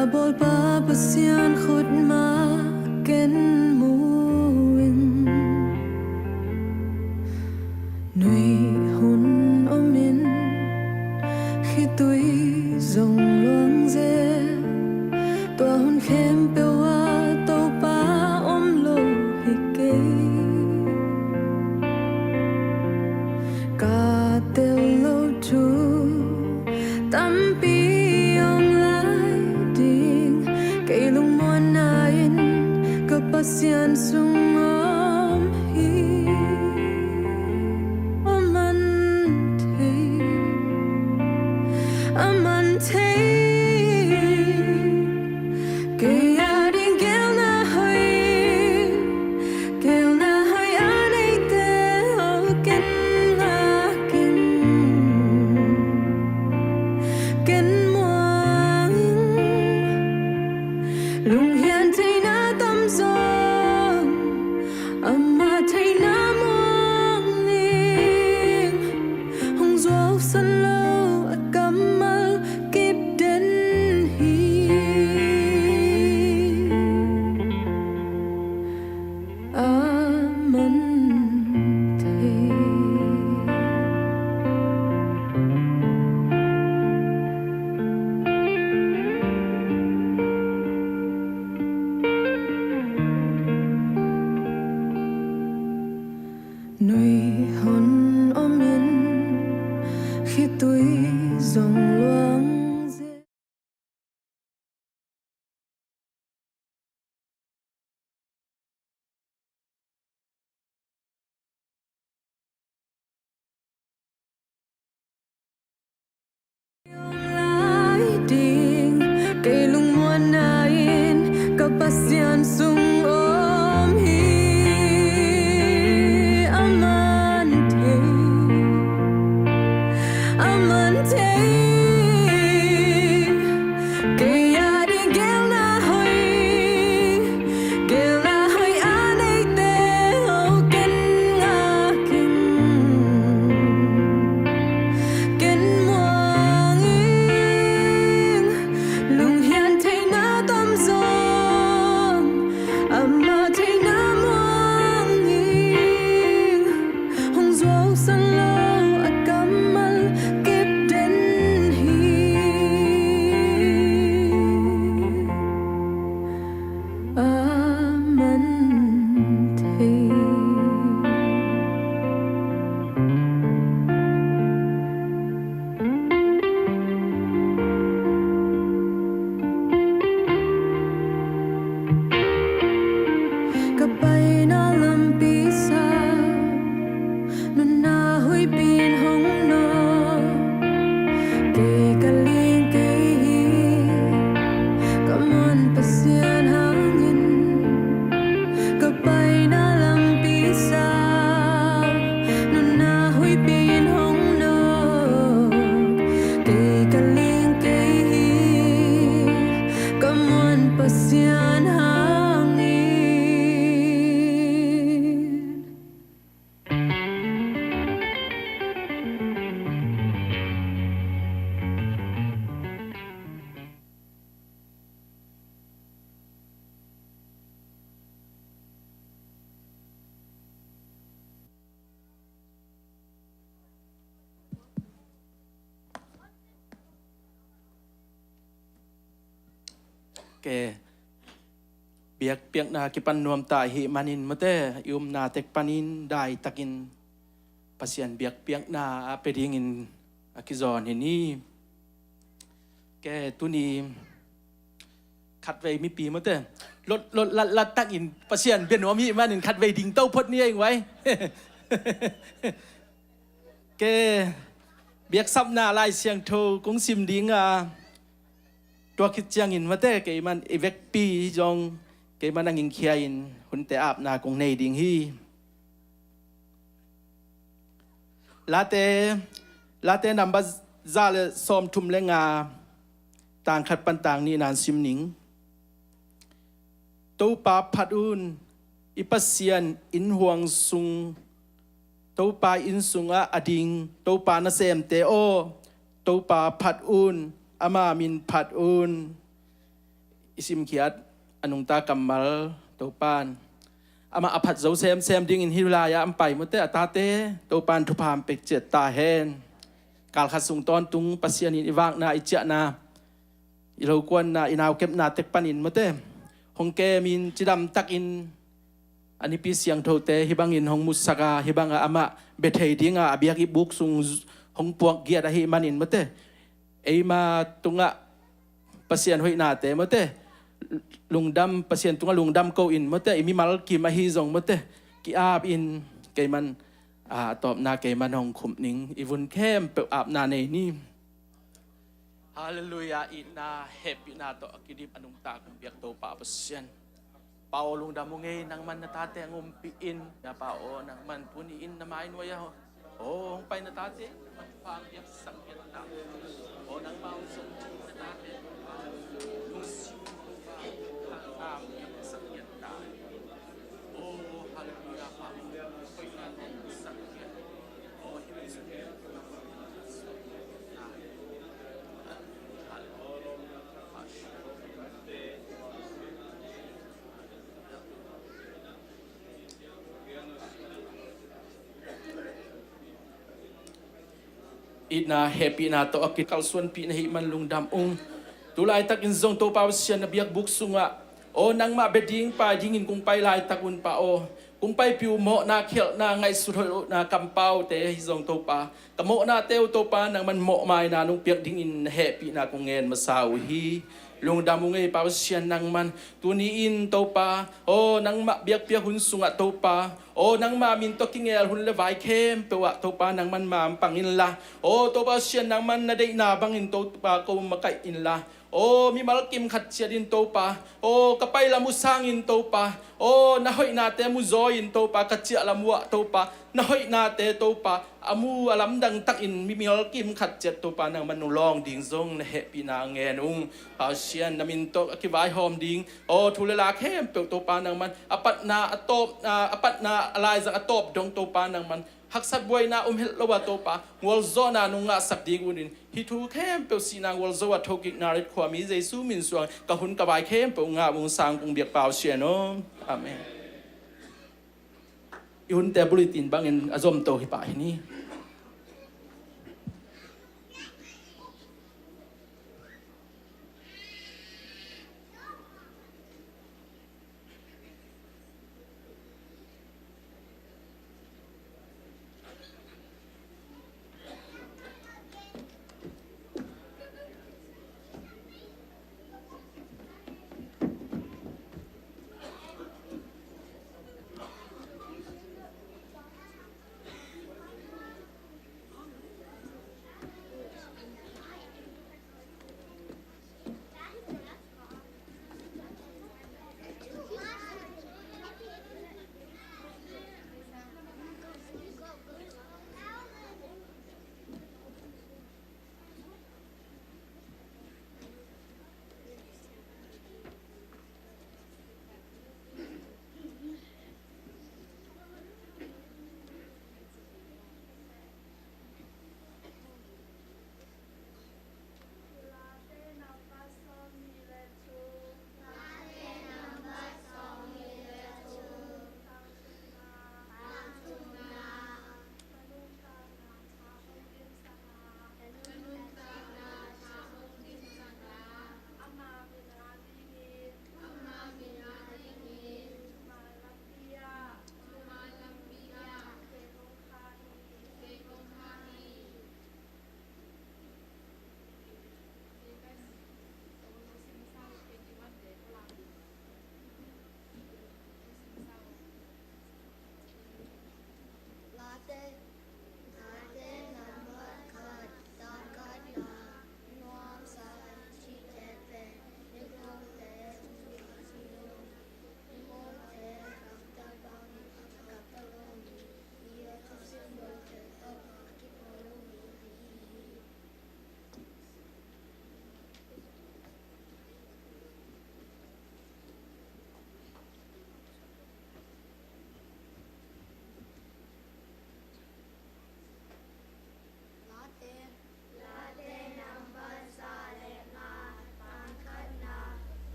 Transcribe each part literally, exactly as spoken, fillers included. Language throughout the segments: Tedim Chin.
A bawlpa Pasian khut mah ken mu ing. Nui hun om in khitui zong luang zel. Tua hun khempeuh ah Topa om lo hi kei. Ka tel lo thu tampi om lai ding. Kei lungmuanna in ka Pasian sung om hi. A man thei, a man thei. Kei a ding gelna hoi, gelna hoi a neite aw ken ngak ing, ken muang ing. Lunghian theihna tam zong ama theihna muang ning. Hong zuausan lo a kammal kip den hi. A man thei. Nui hun om in khitui zong luang zel. Lai ding, kei lungmuanna in ka Pasian sung om hi. A man thei, a man thei. Kei a ding gelna hoi, gelna hoi a neite aw ken ngak ing, ken muang ing. Lunghian theihna tam zong ama theihna muang ing. Hong zuausan lo a kammal kip den hi. A man thei. Ka paina lampi sa nunna huipi in hong nawk. Kei ka ling kei hi, ka muan Pasian hangin. Ka paina lampi sa nunna huipi in hong nawk. Kei ka ling kei hi, ka muan Pasian hangin. Ke biakpiakna kipan nuamta ahih manin mate, i umna tek panin daitakin Pasian biakpiakna a pia dingin a kizawn hi ni. Ke tuni khatvei mipi mate, lot lot lat lat takin Pasian bia nuam ahih manin khatvei dingto phot ni ei vai. Ke biaksapna Lai Siangtho kong sim ding a, tua khit ciangin mate keiman i vekpi zong keiman a ngingkhia in hunte apna kong nei ding hi. Late, Late number za le sawmthum le nga, tang khat pan tang nih nan sim ning. Topa phat un, i Pasian inn huang sung, Topa inn sungah a ding Topa nasemte aw, Topa phat un, ama min phat un. i simkhiat a nungta kammal Topan amah a phat zo semsem dingin hih lai-ah an pai mawte, a tate Topan thupha hong pia ciat ta hen. Kal khat sung tawntung Pasian in i vakna, i ciahna, i lokuanna, i naukepna tek panin mawte hong kemin cidam takin a nipi siangthote hih bangin hong musak a, hih bangah amah bia thei dinga a biakbuk sung hong puak giat ahih manin mawte, eima tungah Pasian hoihnate mawte, lungdam, Pasian tungah lungdam ko in mawte, i mimal kim ahi zong mawte, ki-ap in. Keiman a tawpna keiman hong khum ning. I vun khempeuh apna nei ni. Halleluiah. Itna hehpihna tawh a kidip a nungta kong biak Topa Pasian, Pa aw, lungdam ung ei, nangman na tate hong ompih in. Ya Pa aw, nangman tuni-in na mai nuai-ah aw hong pai na tate, nangman thupha hong piaksak ngiat ta. Aw nangmah hong zong na tate, lungsim Topa, thupha hong piaksak ngiat ta. Aw halleluiah, Pa aw, hoihna hong piaksak ngiat. Itna hehpihna tawh a kikalsuanpih na hih man lungdam ung. Tu laitakin zong Topa Pasian na biakbuk sungah, aw nangmah bia ding pai dingin kong pai laitak un Pa aw, kong paipih uh mawhna, khialhna, ngaihsut hoih lohna kampaute ahi zong Topa, ka mawhnate uh Topa nangman mawhmaina nong piak dingin na hehpihna kong ngen masa uh hi. Lungdam ung ei Pa Pasian nangman. Tuni-in Topa aw, nangmah biakpiak hun sungah Topa aw, nangmah min tawh kingel hun le vai khempeuh ah Topa nangman mampang inla, aw Topa Pasian nangman na deihna bangin Topa ko makaih inla, aw mimal kim khat ciat in Topa aw, ka pai lam uh sangin Topa aw, na hoihnate mu zaw in Topa, ka ciah lam uh ah Topa na hoihnate Topa a mu a lamdang takin mimal kim khat ciat Topa nangman nong lawng ding zong na hehpihna ngen ung. Pasian na min tawh a kivaihawm ding aw thu le la khempeuh Topa nangman a patna a tawp, a patna a laizang a tawp dong Topa nangman haksat buaina om het lo a Topa gualzawhna nong ngahsak ding unin, hih thu khempeuh sihna gualzo a thokikna ret khuami Jesu min suang ka hun ka vai khempeuh ngah ung, sang kong biak Pasian aw. Amen. I hunte bulletin bangin a zomto hi pah hi ni.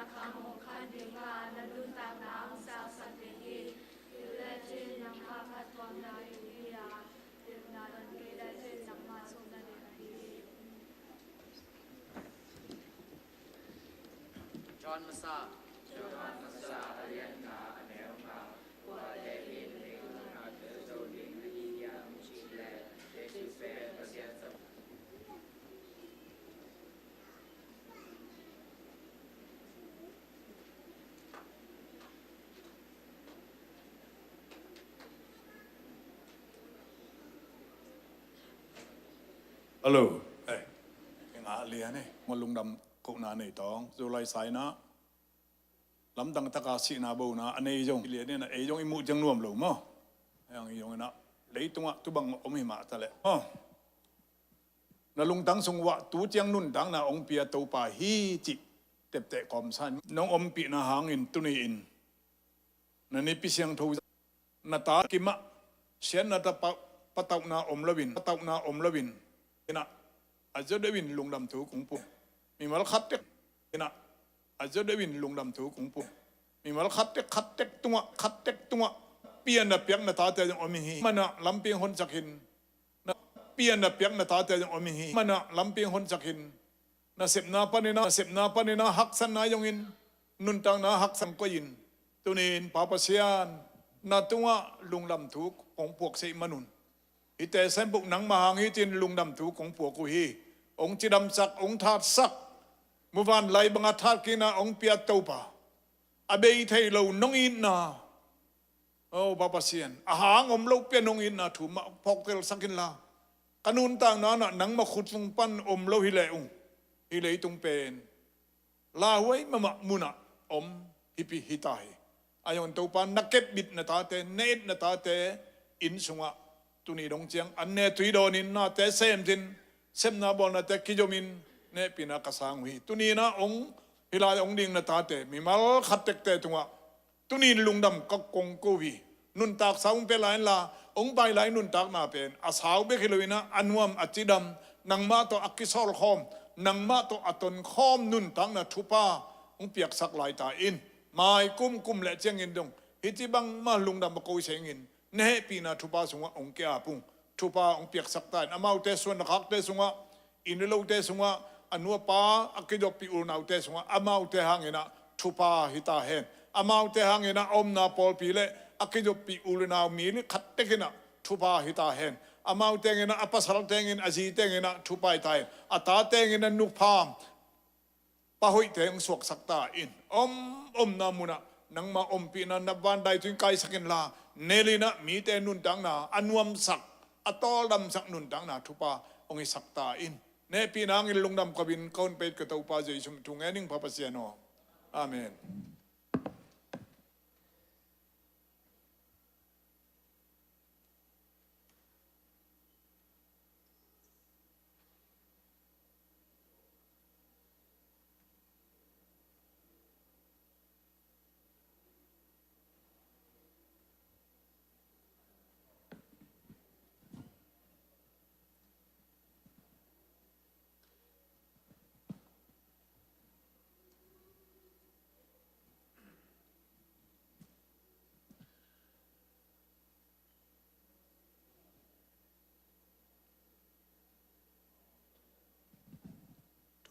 Khang hong khan ding a, na nuntakna hong salsak ding hi. Hi lecin nangmah phattuamna ding hi a, pilna don kei lecin nangmah sungna ding hi. John masa. John masa a lian nga a neu nga. Kuate in leitungah zo ding na hi hiam cih leh Jesu pen Pasian Za. Hello. Hey. Nga lian eh. Mo lungdam kohna nei tawng. Zolai saina. Lamdang taka sihna bona a nei zong. Lian in a ei zong i muh ciang nuam lo maw. Hang i zong in a leitungah tubang om hi mah ta leh. Maw. Na lungtang sung uah tu ciang nuntakna ong pia Topa hi cih tepteh kawmsan. Nong ompihna hangin tuni in na nipi siangtho na ta kimah siatna ta pa-, patauhna om loin, patauhna om loin. Inah a zia deuhin lungdam thu kong pua. Mimal khat tek inah a zia deuhin lungdam thu kong pua. Mimal khat tek, khat tek tungah, khat tek tungah pian na piak na tate zong om hi. Manah lampi hong honsak in. Na pian na piak na tate zong om hi. Manah lampi hong honsak in. Na sepna panin ah, na sepna panin ah haksatna zongin, nuntakna haksat koih in. Tuni in Pa Pasian, na tungah lungdam thu kong puak seh manun. Hihte sempuk nangmah hang hi cin lungdam thu kong puak uh hi. Ong cidamsak, ong thatsak. Muvanlai banga thatkikna ong pia Topa. A bei thei lo nong itna. O Pa Pasian, a hang om lo pia nong itna thu mah phawktelsak inla. Ka nuntakna nah nangmah khut sung pan om lo hi leh ung. Hih leitung pen lauhuai mahmah munah om hipi hi ta hi. A zong Topa na kepbit na tate, na et na tate inn sungah tuni dong ciang an ne tui dawnin nate semcin, sepna bawlnate kizomin, nehpihna ka sang uh hi. Tuni inah ong hih lai ong ding na tate mimal khat tekte tungah tuni in lungdam ka kong ko uh hi. Nuntak sau ong pia lai inla, ong pai lai nuntakna pen a sau bek hi lo inah a nuam a cidam, nangmah tawh a kisawlkhawm, nangmah tawh a tonkhawm nuntakna thupha ong piaksak lai ta in. Mai kum kum leh ciangin dong hih ci bangmah lungdam a ko sengin na hehpihna thupha sungah ong ki-ap ung. Thupha ong piaksak ta in. Amaute suan na khakte sungah, inn le lote sungah, a nu a pa a kizoppih u le naute sungah amaute hang inah thupha hi ta hen. Amaute hang inah a omna pawlpi le a kizoppih u le nau mi li khat tek inah thupha hi ta hen. Amaute hang inah a pasal teng in, a zi teng inah thupha hi ta hen. A ta teng inah nupha pa hoihte hong suaksak ta in. Om omna munah nangmah ompihna na vanlai tui kaisak inla, nel inah mite nuntakna a nuamsak, a tawldamsak nuntakna thupha hong hisak ta in. Nehpihna hangin lungdam ko in ka hun peit ka Topa Jesu min thu ngen ing Pa Pasian aw. Amen.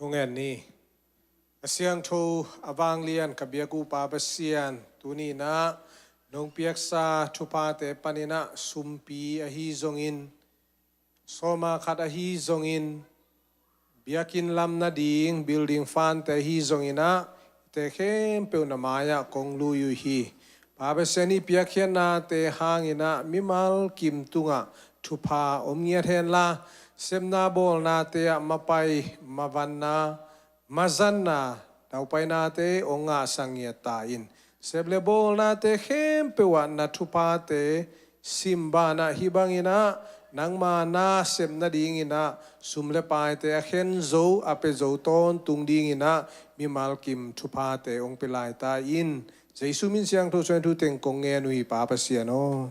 Thungen ni. A siangtho a vanglian ka biak uh Pa Pasian, tuni inah nong piaksa thuphate panin ah sumpi ahi zongin, sawma khat ahi zongin, biakinn lam nading building fund te ahi zongin ah, te khempeuh na mai-ah kong lui uh hi. Pa Pasian, i piakkhiatnate hangin ah mimal kim tungah thupha om ngiat henla, sepna bawlnate ah mapai, mavanna, mazanna, daupainate hong ngahsak ngiat ta in. Sep le bawlnate khempeuh ah na thuphate sim banah hih bangin ah nangma nasep nadingin ah sum le paite a khen zo, a pia zo tawntung dingin ah mimal kim thuphate hong pia lai ta in. Jesu min siangtho suang thu teng kong ngen uh hi Pa Pasian aw.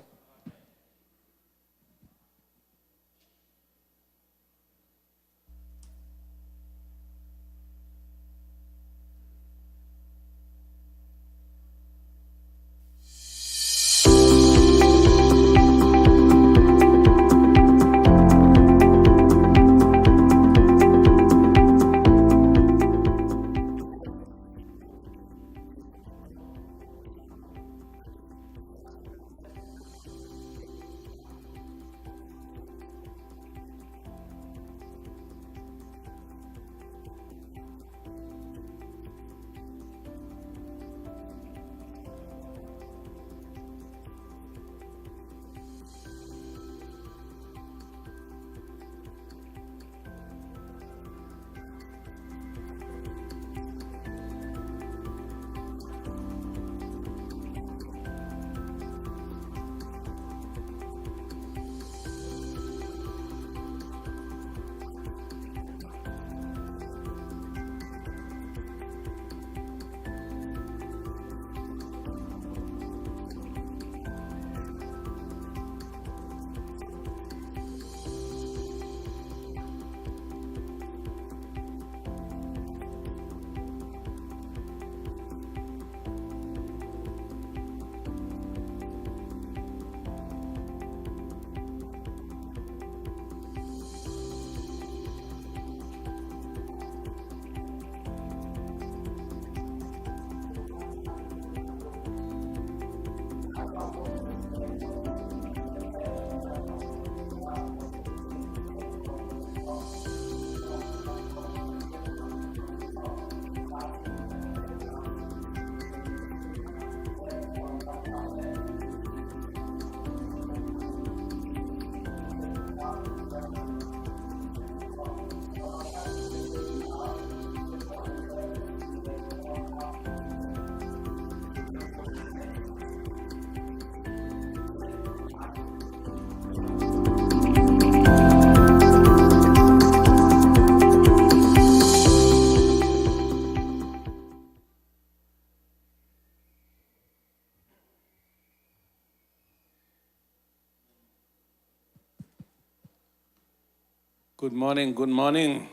Good morning, good morning.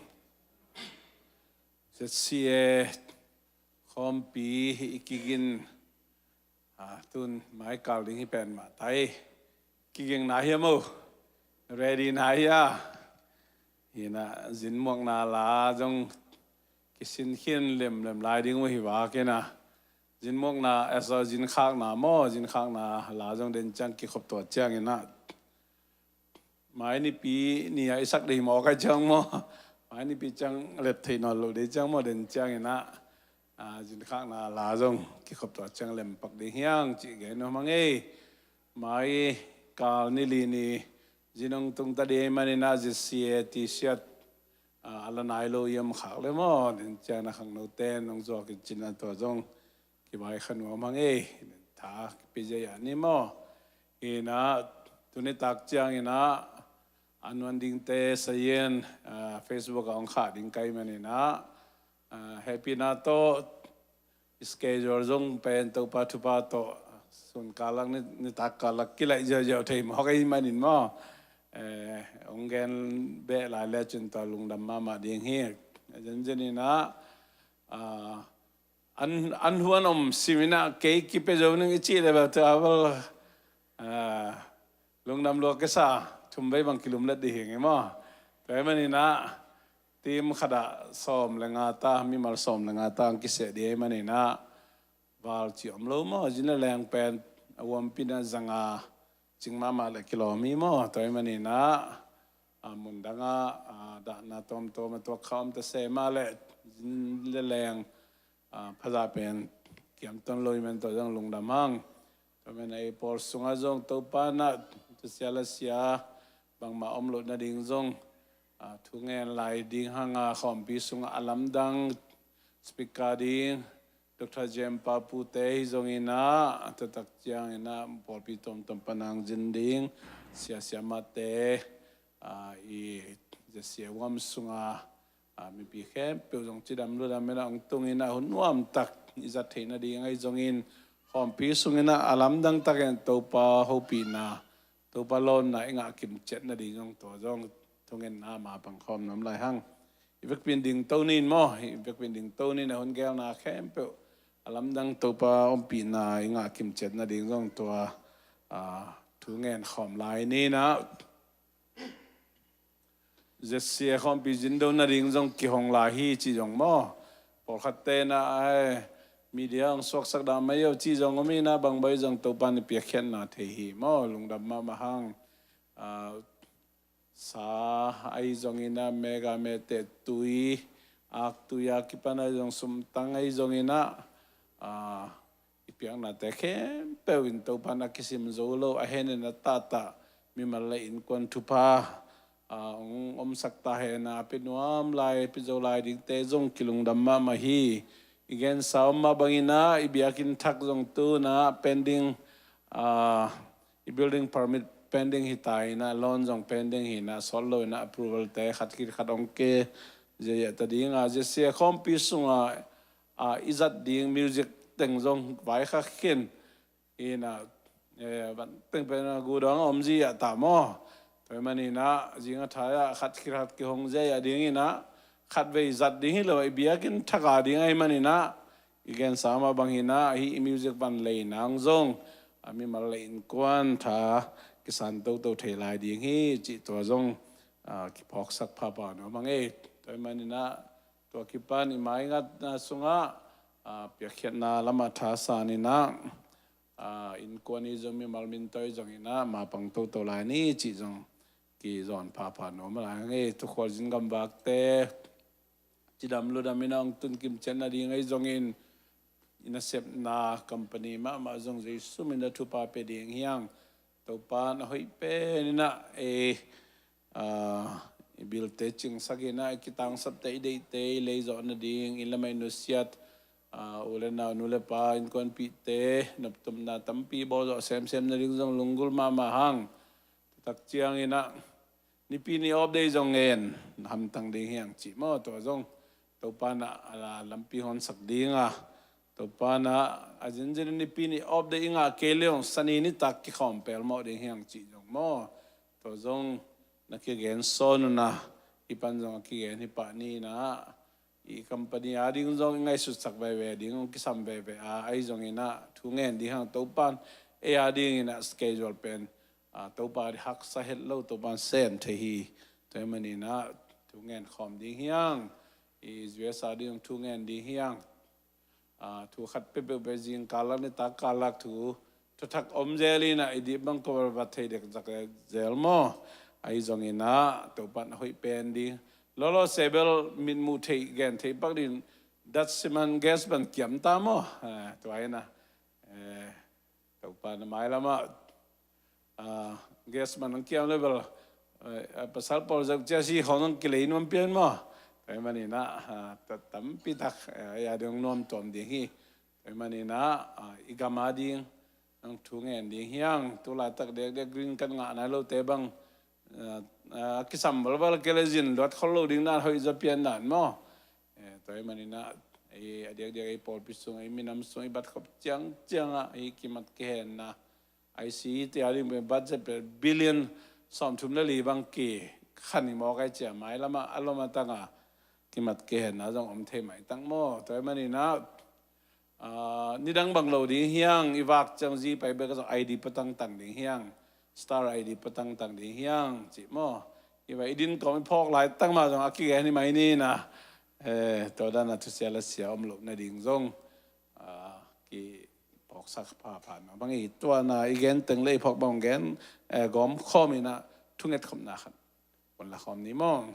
Z C A khawmpi i kigin, ah, tun mai kal ding hi pen mah tai. Kigingna hi a mo. Ready na hi a. Hi na, zinmuakna la zong kisin khin lemlem lai ding uh hi vak hi na. Zinmuakna, eh, so, zinkhakna maw, zinkhakna la zong den ciang kikhop tua ciangin ah, mai nipi ni a i sak dei mawk a ciang maw, mai nipi ciang lep thei nawn lo dei ciang maw, den ciangin ah, ah, zinkhakna la zong kikhop tua ciang lempak ding hiang cih gen nuam hang ei. Mai kal ni li ni zin hong tung ta ding ahih manin ah Z C A T-shirt, ah, a la nai lo i om khak le maw, den ciang na khangnote nong zuak in cin a tua zong kivai kha nuam hang ei. Tha kipi zia ni maw. Hi na, tuni tak ciangin ah a nuan dingte sayin, ah, Facebook a hong khah ding ka hih manin ah, ah, hehpihna tawh schedule zong pen Topa thupha tawh sun kal lak ni, nitak kal lak kilaih ziauziau thei mawk ahih manin maw. Eh, hong gen beh lai le cin tua lungdam mahmah ding hi. Zenzen in ah, ah, an, an huan om simin ah kei kipia zo ning i cih le bel tua bel, ah, lungdam lua kisa, thum vei bang kilumlet ding hi ing maw. Tua ahih manin ah team khat ah sawm le nga ta, mimal sawm le nga ta ang kiseh ding ahih manin ah val ci om lo maw, zin le leng pen a uampin ah zanga cing mahmah le kilawm hi maw. Tua ahih manin ah, ah, mundang ah, ah, dahna tawmtawm a tuak kha om ta se mah le zin le leng, ah, phaza pen kiam ton lo i man tua zong lungdam hang. Tua man ei pawl sungah zong Topa na, tu sia la sia bangmah om loh nading zong, ah, thu ngen lai ding hang a khawmpi sungah a lamdang speaker ding Doctor Jem Papu te hi zongin ah, tua tak ciangin ah pawlpi tawmtawm pan ang zin ding sia siamahte, ah, i Z C A huam sungah, ah, mipi khempeuh zong cidam ludam in ah hong tungin ah hun nuamtak i zat theih nading ahi zongin khawmpi sungin ah a lamdang takin Topa hopihna, Topa lawnna i ngah kimciat nading zong tua zong thungetna mapang khawm nuam lai hang. I vekpi in dingto ni in maw, i vekpi in dingto ni in ah hun gelna khempeuh a lamdang Topa ompihna i ngah kimciat nading zong tua, ah, thu ngen khawm lai ni in ah. Z C A khawmpi zindo nading zong kihong lai hi ci zong maw. Pawlkhatte in ah, ai, media hong suaksak dah mai o ci zong om in ah, bangbang zong Topa in piakkhiatna thei hi maw, lungdam mahmah hang. Ah, sa ahi zongin ah, mega mete tui, aktui a kipan ahi zong, sumtang ahi zongin ah, ah, i piaknate khempeuh in Topa in a kisim zo lo, a hen in a tahtah mimal le innkuan thupha, ah, hong omsak ta hen a, a pia nuam lai, a pia zo lai dingte zong kilungdam mahmah hi. I gensa om mah bangin ah, i biakinn thak zong tu in ah pending, ah, i building permit pending hi ta in ah, loan zong pending hi in ah, sawt lo in ah approval te khat khit khat hong ke ziahziah ta ding a, Z C A khawmpi sungah, ah, i zat ding music teng zong vaikhak khin in ah, eh, van teng pen a gu dong a om ziahziah ta maw. Tua ahih manin ah zing a thai ah khat khit khat kihong ziahziah ding in ah, khatvei zat ding hi lo, i biakinn thak a ding ahih manin ah, i gensa mah bangin ah, hih i music van lei nang zong, ah, mimal le innkuan tha kisan toto thei lai ding hi cih tua zong, ah, kiphawksak phapha nuam hang ei. Tua ahih manin ah, tua kipan i maingatna sungah, ah, piakkhiatna lamah thasan in ah, ah, innkuan i zong mimal mintawi zongin ah mapang toto lai ni cih zong kizawn phapha nuam lai hang ei. Tukhual zin gamvakte cidam ludam in ah hong tun kimciat nading ahi zongin, i nasepna company mahmah zong Jesu min a thupha pia ding hiang. Topa in a hoih pen in ah, eh, ah, i bilte cingsak in ah, i kitangsapte, i deihte i lei zawh nading, i lamah i nusiat, ah, u le nau, nu le pa, innkuanpihte noptupna tampi bawl zawh semsem nading zong lunggulh mahmah hang. Tua tak ciangin ah, nipi ni off day zong ngen hamtang ding hiang cih maw, tua zong Topa in ah a lampi honsak ding a, Topa in ah a zinzin nipi ni off day i ngah kei le zong Sani nitak kikhawm pelmawh ding hiang cih zong maw, tua zong na kigen sawn un ah, Hih pan zong a kigen hi pah ni in ah, i company a ding zong i ngaihsutsak veve ding hong kisam veve a, ahi zongin ah thu ngen ding hang Topa'n ei a dingin ah schedule pen, a, Topa di haksa het lo, Topa'n sem thei hi. Tua ahih manin ah thu ngen khawm ding hi hang. I U S a ding thu ngen ding hi hang. A, thu khat peuhpeuh pen zingkal lak nitak kal lak thu, thu thak om zel in ah i dip bang kong va thei dekzak zel maw? Ahi zongin ah Topa'n a hoih pen ding. Lolo sebel mitmuh theih gen theih pak ding, dat siman gas ban kiam ta maw? A, tua in ah, eh, Topa na mailam ah, ah, gas man ang kiam level, eh, pasal pawl zak cia si khong ang kilei nuam pian maw? Tua ahih manin ah, ah, ta-, tampi tak, eh, a ding nuam tuam ding hi. Tua ahih manin ah, ah, i gam a ding nang thu ngen ding hi hang. Tu laitak dekdek green card ngah nai lote bang, ah, ah, kisam balbal kei le zin luat khol lo ding dan hoih zaw pian dan maw? Eh, tua ahih manin ah, ei, a diakdiak ei pawlpi sung, ei minam sung, ei bat khop ciangciang ah, ei kimat kihenna, I C U te a ding pen budget pen billion sawmthum le li bang ki khan i mawk ai cia, mailam ah a lom a tang a kimat kihenna zong om thei maitak maw? Tua ahih manin ah, ah, nidang bang lo ding hi hang, i vak ciang zi pai bek zong I D patang tang ding hi hang, star I D patang tang ding hi hang, cih maw? I va i din kawm i phawk laitak mah zong a kigen hi mai ni in ah, eh, tua dan a thusia lasia om loh nading zong, ah, kiphawksak phapha na bang i tuan a i gen teng le i phawk bang gen, eh, gawm khawm in ah thunget khopna khat hong la khawm ni maw?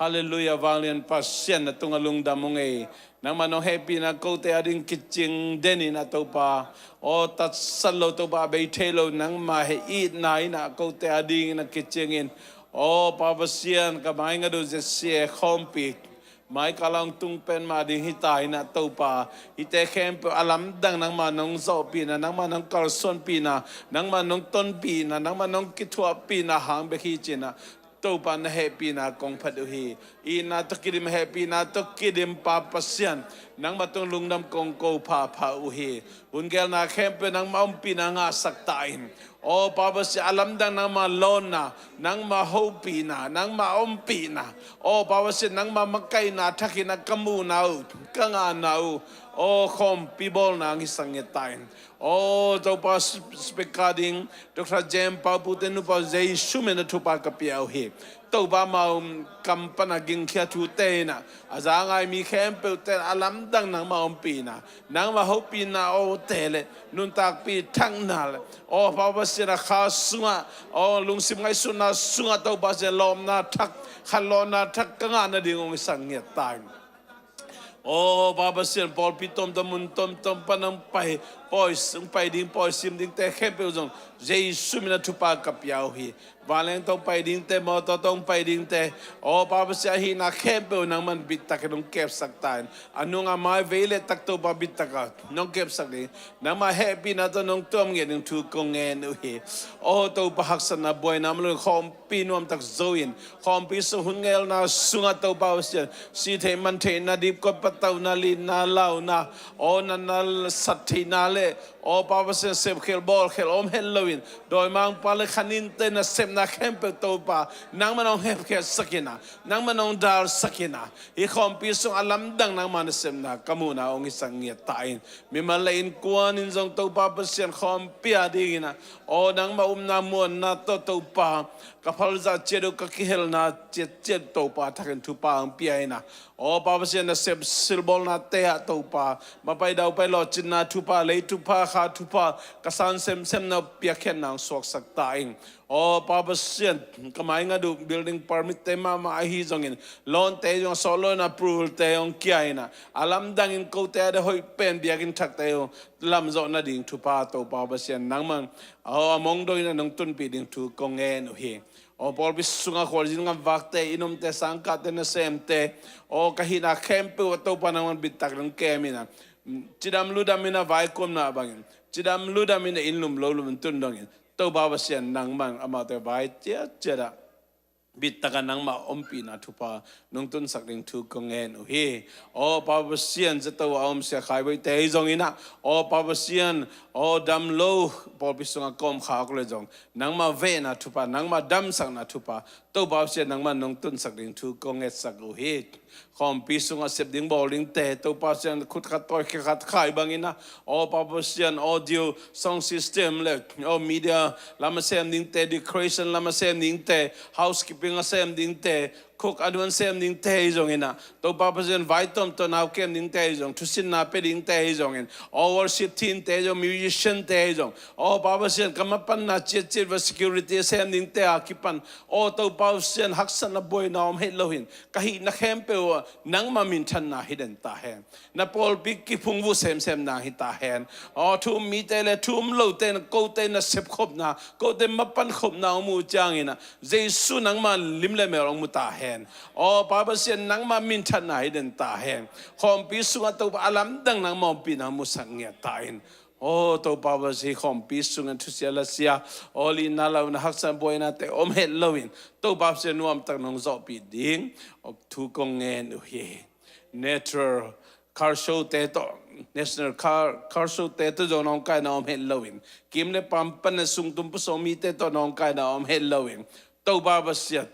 Halleluiah, vanglian Pasian, na tungah lungdam ung ei. Nangmah nong hehpihna kote a ding kicing den in ah Topa. Aw, tatsat lo Topa, a bei thei lo nangmah heh itna in ah kote a dingin a kicing in. Aw, Pa Pasian, ka mai ngat uh Z C A khawmpi, mai ka lang tung pen mah ding hi ta in ah Topa. Hihte khempeuh a lamdang nangmah nong zawhpihna, nangmah nong kalsuanpihna, nangmah nong tonpihna, nangmah nong kithuahpihna hang bek hi ci in ah Topa, na hehpihna kong phat uh hi. Itna tawh kidim, hehpihna tawh kidim Pa Pasian, nangmah tung lungdam kong ko phapha uh hi. Hun gelna khempeuh nangmah ompihna ngahsak ta in. Aw Pa Pasian, a lamdang nangmah lawnna, nangmah hopihna, nangmah ompihna, aw Pa Pasian, nangmah makaihna thak in ah ka muhna uh, ka ngahna uh, aw khawmpi bawlna hong hisak ngiat ta in. Aw Topa, sp-, speaker ding Doctor Jem Pau Pute nupa uh Jesu min a thupha ka pia uh hi. Topa, amau kam pan a gingkhia thute in ah a za ngai mi khempeuhte a lamdang nangmah ompihna, nangmah hopihna awte le nuntakpih thakna le, aw Pa Pasian, a kha sungah, aw lungsim ngaihsutna sungah Topa Pasian, lawpna thak, khanlawhna thak ka ngah nading hong hisak ngiat ta in. Aw Pa Pasian, pawlpi tomtom, mun tomtom pan hong pai, pawi, hong pai ding, pawi sim dingte khempeuh zong Jesu min a thupha ka pia uh hi. Vanleng tawh pai dingte, mawtaw tawh hong pai dingte, aw Pa Pasian, a hihna khempeuh nangman bittakin hong kepsak ta in. A nung a mai vei le tak Topa, bittaka nong kepsak ding, nangmah hehpihna tawh nong tuam ngiat ding thu kong ngen uh hi. Aw Topa, haksatna buaina om lo in khawmpi nuamtak zo in, khawmpi sung hun ngelna sungah Topa Pasian, si theih man theihna, dipkot patauhna, litna launa, aw natna sat theihna le, aw Pa Pasian, sepkhel bawlkhel om het lo in, dawimangpa le khaninte nasepna khempeuh Topa, nangman hong hepkhiatsak in ah, nangman hong dalsak in ah, hih khawmpi sung a lamdang nangmah nasepna ka muhna hong hisak ngiat ta in. Mimal le innkuan in zong Topa Pasian, khawmpi a dingin ah, aw nangmah upna muanna tawh Topa, ka phalzah ciat uh, ka kihelna ciatciat Topa, thakin thupha hong pia in ah, aw Pa Pasian, nasep silbawlnate ah Topa, mapai daupai lawhcinna thupha, lei thupha, kha thupha, ka san semsemna uh piakkhiatna hong suaksak ta in. Aw Pa Pasian, ka mai ngat uh building permit te mahmah ahi zongin, loan te zong a sawt lo in, approval te hong kia in ah, a lamdangin kote a ding hoih pen biakinn thakte hong lamzawh nading thupha Topa Pasian, nangman, aw a mong dongin ah nong tunpih ding thu kong ngen uh hi. Aw pawlpi sungah khualzin gamvakte, inn umte, sangkahte, nasemte, aw ka hihna khempeuh ah Topa nangman bittak dong kem in ah, cidam ludam in ah, vaikuamna bangin cidam ludam in ah, inn lum lo lum in tun dongin Topa Pasian, nangman amaute vai ciatciat ah bittakin nangmah ompihna thupha nong tunsak ding thu kong ngen uh hi. Aw Pa Pasian, zato a om sia khaiboite hi zongin ah, aw Pa Pasian, aw damlo pawlpi sungah kawmkha awk le zong, nangmah vehna thupha, nangmah damsakna thupha, Topa Pasian, nangmah nong tunsak ding thu kong ngetsak uh hi. Khawmpi sungah sep ding bawl dingte, Topa Pasian, khut khat tawi khat khai bangin ah, aw Pa Pasian, audio, sound system le aw media lam a sem dingte, decoration lam a sem dingte, housekeeping a sem dingte, cook a nuan sem dingte hi zongin ah, Topa Pasian, vai tawmtawh nau kem dingte hi zong, thusinna pia dingte hi zongin, aw worship teamte hi zong, musiciante hi zong, aw Pa Pasian, ka mapanna ciatciat va security a sem dingte a kipan, aw Topa Pasian, haksatna buaina om het loin, ka hihna khempeuh ah nangmah minthanna hi den ta hen. Na pawlpi kiphungvuh semsem nang hi ta hen. Aw thu um mite le thu um lote, na kote na sepkhopna, kote mapankhopna om uh ciangin ah, Jesu nangmah lim le mel hong mu ta hen. Aw Pa Pasian, nangmah minthanna hi den ta hen. Khawmpi sungah Topa a lamdang nangmah ompihna hong musak ngiat ta in. Aw Topa Pasian, khawmpi sungah thusia lasia, aw lina launa, haksatna buainate om het loin, Topa Pasian, nuamtak nong zawhpih ding aw thu kong ngen uh hi. Natural car show te tawh, national car, car show te tawh zong nawngkaina om het loin, kim le pam pan a sungtum pusuak mite tawh nawngkaina om het loin, Topa Pasian,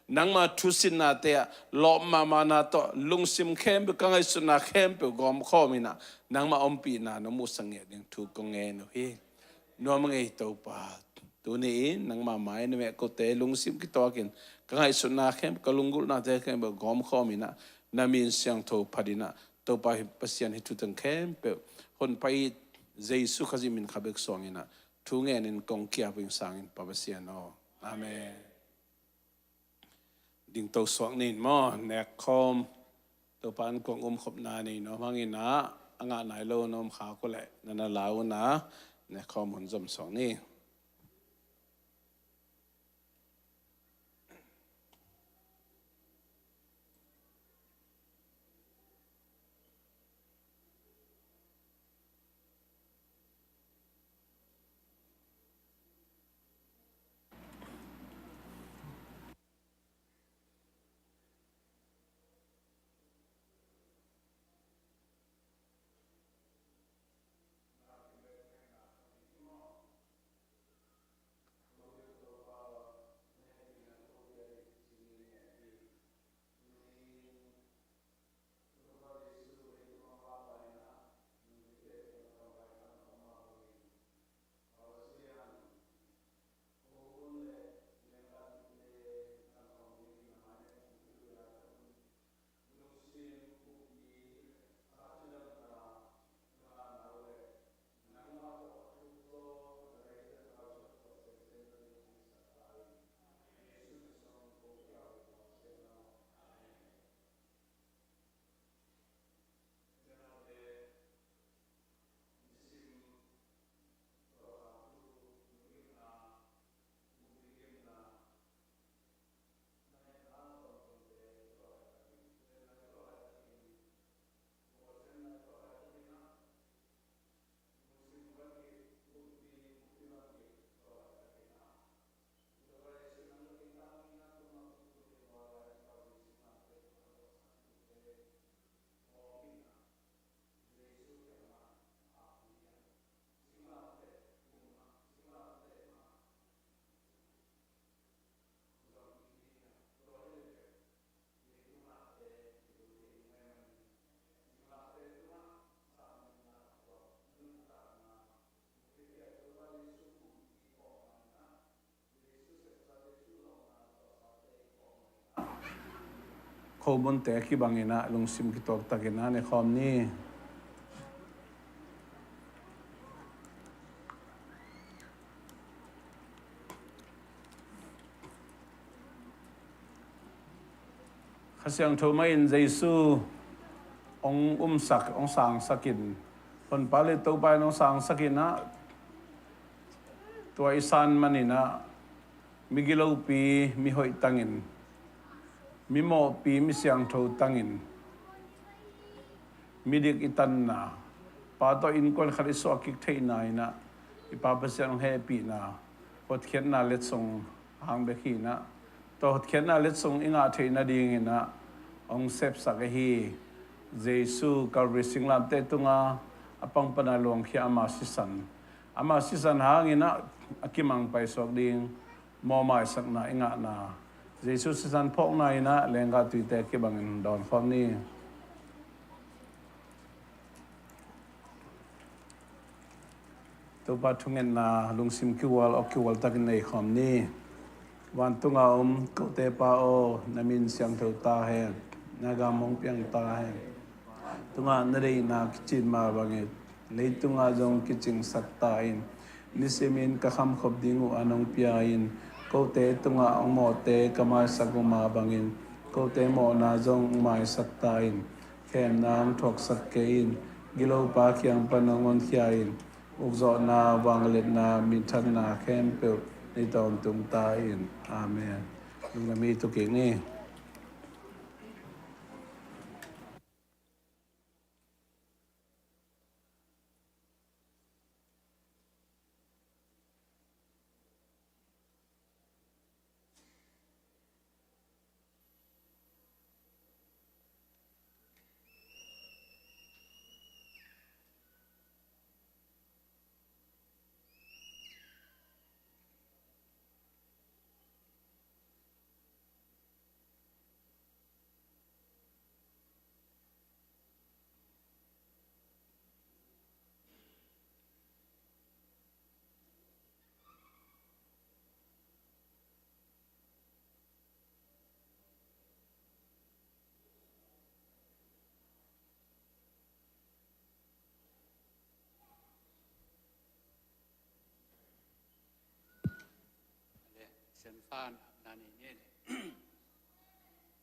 nangmah thusinnate ah lawp mahmahna tawh lungsim khempeuh, ka ngaihsutna khempeuh gawmkhawm in ah, nangmah ompihna nong musak ngiat ding thu kong ngen uh hi. Nuam a ngei Topa, tuni in nangmah mai na meh kote lungsim kituakin, ka ngaihsutna khempeuh, ka lunggulhnate khempeuh gawmkhawm in ah, na min siangtho phat in ah, Topa hi Pasian, hih thuteng khempeuh Honpa i Jesu Khazih min khat bek suangin ah thu ngenin kong kiap uh hing, sangin Pa Pasian aw. Amen. Dingto suak ni in maw, nekkhawm, Topa innkuan umkhopna nei nuam hangin ah, a ngah nai lo na om khak uh leh na na la un ah, nekkhawm hun zom suak ni. Khomunte kibangin ah lungsim kituaktakin ah nekhawm ni. Kha Siangtho mah in Jesu hong umsak, hong sangsak in, Honpa le Topa in hong sangsak in ah, tua i san manin ah, migilopi mihoih tangin, mimawhpi misiangtho tangin, midik i tanna, Pa tawh innkuan khat i suah kik theihna in ah, i Pa Pasian hong hehpihna, hotkhiatna letsong hang bek hi in ah, Tua hotkhiatna letsong i ngah theih nadingin ah hong sepsak ahi Jesu Calvary singlamteh tungah a pangpana luangkhia ama sisan, ama sisan hangin ah a kimang paisuak ding mawhmaisakna i ngahna, Jesu sisan phawkna in ah lenggah tuite kibangin dawnkhawm ni. Topa thungetna lungsim kihual, awk kihual takin neikhawm ni. Vantunga om kote Pa aw, na min siangtho ta hen, na gam hong piang ta hen. Tungah na deihna kicin mah bangin leitungah zong kicingsak ta in. Nisimin ka khamkhop ding uh an hong pia in, kote tungah hong mawhte ka maisak uh mah bangin kote mawhna zong hong maisak ta in. Khemna hong thuaksak kei in, gilopa kiang pan hong honkhia in, ukzawhna, vangliatna, minthanna khempeuh nei tawntung ta in. Amen. Lungdam hi, tu kik ni.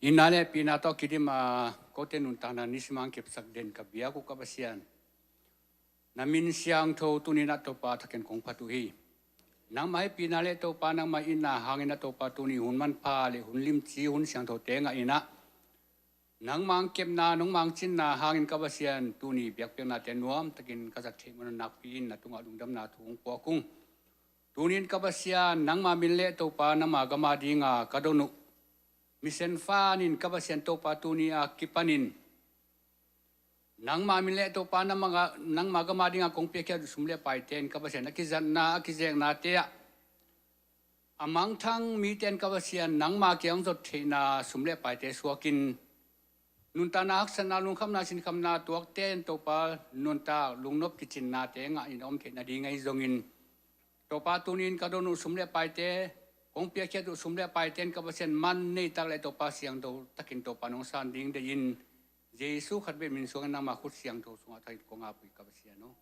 Itna le pina tawh kidim a, kote nuntakna nisim a hong kepsak den ka biak uh ka Pasian, na min siangtho tuni-in ah Topa thakin kong phat uh hi. Nangmah hehpihna le Topa nangmah itna hangin ah Topa tuni hun manpha le hun limci, hun siangthote ngah in ah, nangmah hong kepna, nangmah hong cinna hangin ka Pasian, tuni biakpiaknate nuamtakin ka zat theih man un nakpi-in na tungah lungdamna thu hong puak ung. Tuni-in ka Pasian, nangmah min le Topa nangmah gam a dinga ka don uh misiangtho in ka Pasian Topa tuni a kipanin nangmah min le Topa nangmah, nangmah gam a dinga kong piakkhiat uh sum le paite in ka Pasian a kizatna, a kizeknate ah a mangthang mite in ka Pasian nangmah kiang zot theihna sum le paite suakin, nuntakna haksatna, lungkhamna, sinkhamna tuakte in Topa nuntak lungnop kicinnate ngah in a om theih nading ahi zongin, Topa tuni-in ka don uh sum le paite, kong piakkhiat uh sum le paite in ka Pasian man nei tak le Topa siangtho takin Topa nong san ding deih in, Jesu khat bek min suangin nangmah khut siangtho sungah thakin kong ap uh hi ka Pasian aw.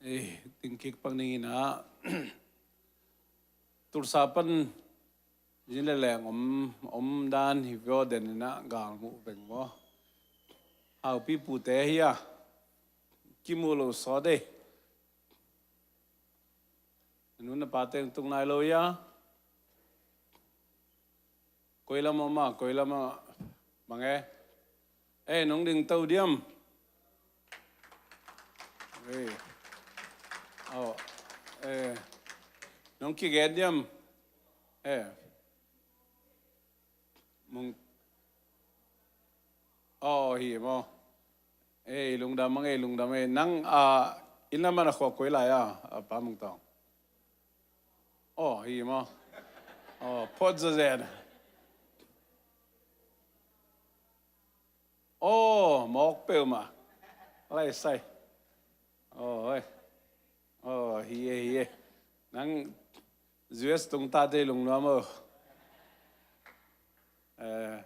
Eh, ding kik pak ning in ah, Tulsa pan zin le leng om, om dan hi vio den in ah gal muh veng maw. Haupi pute hi a, kimuh lo sawt e. Nu na pa teng tung nai lo ia. Koi lam om a, koi lam a mange. Eh, nong ding to diam. Eh. Aw. Eh. Nong kigen diam. Eh. Mong. Aw, hi maw. Eh, lungdam mange, lungdam e. Nang, ah, inn lam a na khua koi lai a, a Pa Mung Tawng. Aw, hi maw. Aw, phot zazen. Aw, mawk peuhmah. Lai sai. Aw, oi. Aw, hi e, hi e. Nang U S tung tate lungnuam aw. Eh,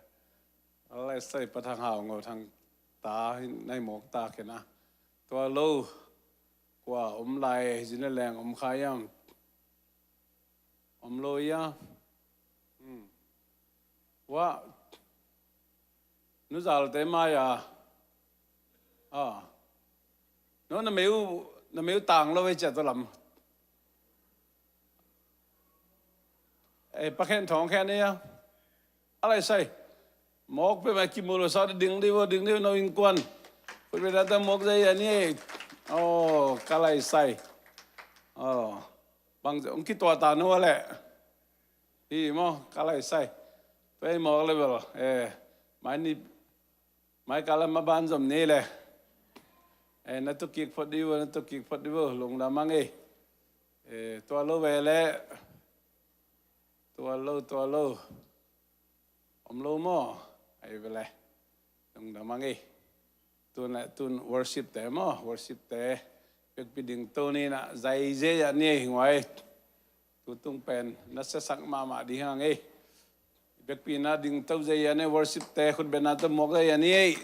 lai sai Pa Thang Hau Ngo Thang ta, nai mawk ta kena. Tua lo, kua om lai, zin le leng om kha iam. Om lo ia. Hmm. Wa. Nu Zalte mai a. Ah. No na meu, na meu tang lo e cia to lam. Eh, pakhen thawng khen ni a. A lai sai. Mawk peuhmah kimu lo sa ding dih vo, ding dih vo, no innkuan. Khut beng na tawh mawk zai a ni ei. Aw, ka lai sai. Aw. Bang hong kituah ta no a leh. Hi maw, ka lai sai. Tua ei mawk le bel. Eh, mai ni, mai kal a maban zom ni le. Eh, na tuk kik phot dih vo, na tuk kik phot dih vo, lungdam hang ei. Eh, tua lo ve le. Tua lo, tua lo. Om lo maw? Ai vele. Lungdam hang ei. Tun, tun worship te maw? Worship te. Bekpi ding to ni na zai zai a ni ei nguai. Tutung pen na siasak mahmah ding hang ei. Bekpi na ding to zai a ni ei, worship te khut beng na tawh mawk zai a ni ei.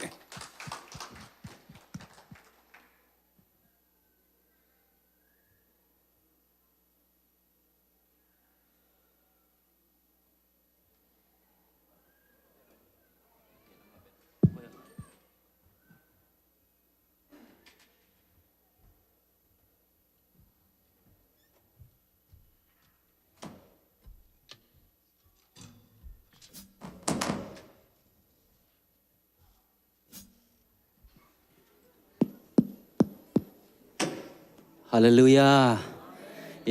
Halleluiah.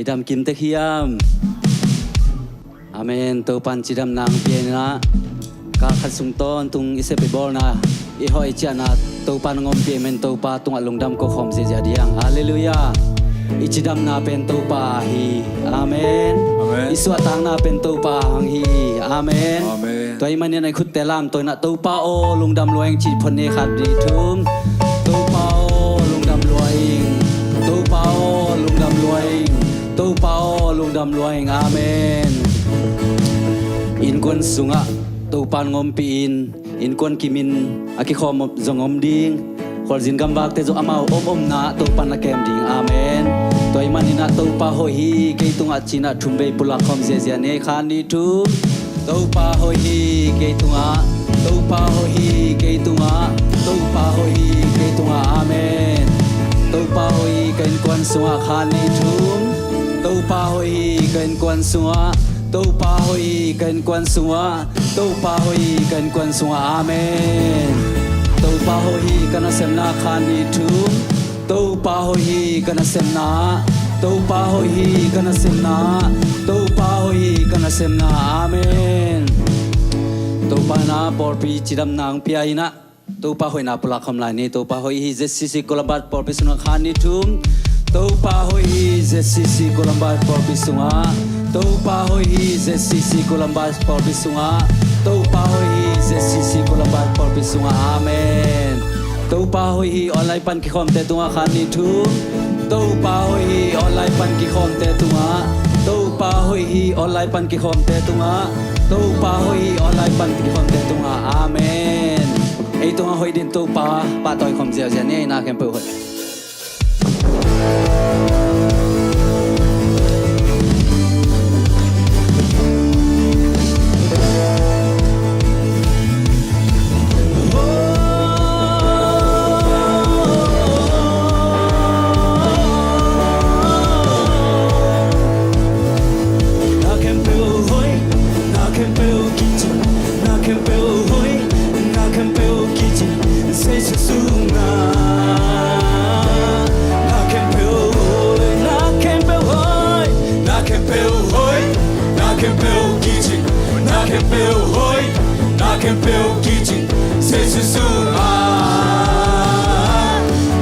I dam kim tek hiam? Amen. Topa'n cidamna hong pia in ah, kal khat sung tawntung i sep i bawlna, i hoih i ciahna Topa'n hong ompih ahih manin Topa tungah lungdam ko khawm ziahziah ding. Halleluiah. I cidamna pen Topa hi. Amen. Amen. I suahtakna pen Topa hang hi. Amen. Amen. Tua ahih manin i khutte lamto in ah, Topa aw, lungdam lua ing, ci phot ni, khat, nih, thum. Topa aw, lungdam lua ing. Topa aw, lungdam lua ing. Topa aw, lungdam lua ing. Amen. Innkuan sungah Topa'n hong ompih in, innkuan kimin a kikhawm zong om ding. Khualzin gamvakte zong amau om omna Topa'n na kem ding. Amen. Tua ahih manin ah, Topa hoih hi kei tungah ci-in ah thum vei pulak khawm ziahziah ni, khat, nih, thum. Topa hoih hi kei tungah, Topa hoih hi kei tungah, Topa hoih hi kei tungah. Amen. Topa hoih hi ka innkuan sungah, khat, nih, thum. Topa hoih hi ka innkuan sungah, Topa hoih hi ka innkuan sungah, Topa hoih hi ka innkuan sungah. Amen. Topa hoih hi ka nasepna, khat, nih, thum. Topa hoih hi ka nasepna, Topa hoih hi ka nasepna, Topa hoih hi ka nasepna. Amen. Topa in ah pawlpi cidamna hong pia in ah, Topa hoihna pulak khawm lai ni. Topa hoih hi Z C C Columbus pawlpi sungah, khat, nih, thum. Topa hoih hi Z C C Columbus pawlpi sungah. Topa hoih hi Z C C Columbus pawlpi sungah. Topa hoih hi Z C C Columbus pawlpi sungah. Amen. Topa hoih hi online pan kikhawmte tungah, khat, nih, thum. Topa hoih hi online pan kikhawmte tungah. Topa hoih hi online pan kikhawmte tungah. Topa hoih hi online pan kikhawmte tungah. Amen. Ei tungah hoih dingin Topa pahtawi khawm ziauziau ni. Ei na khempeuh hoih. Na khempeuh hoih, na khempeuh kicing, na khempeuh hoih, na khempeuh kicing, Jesu sungah. Na khempeuh hoih, na khempeuh hoih, na khempeuh hoih, na khempeuh kicing, na khempeuh hoih, na khempeuh kicing, Jesu sungah.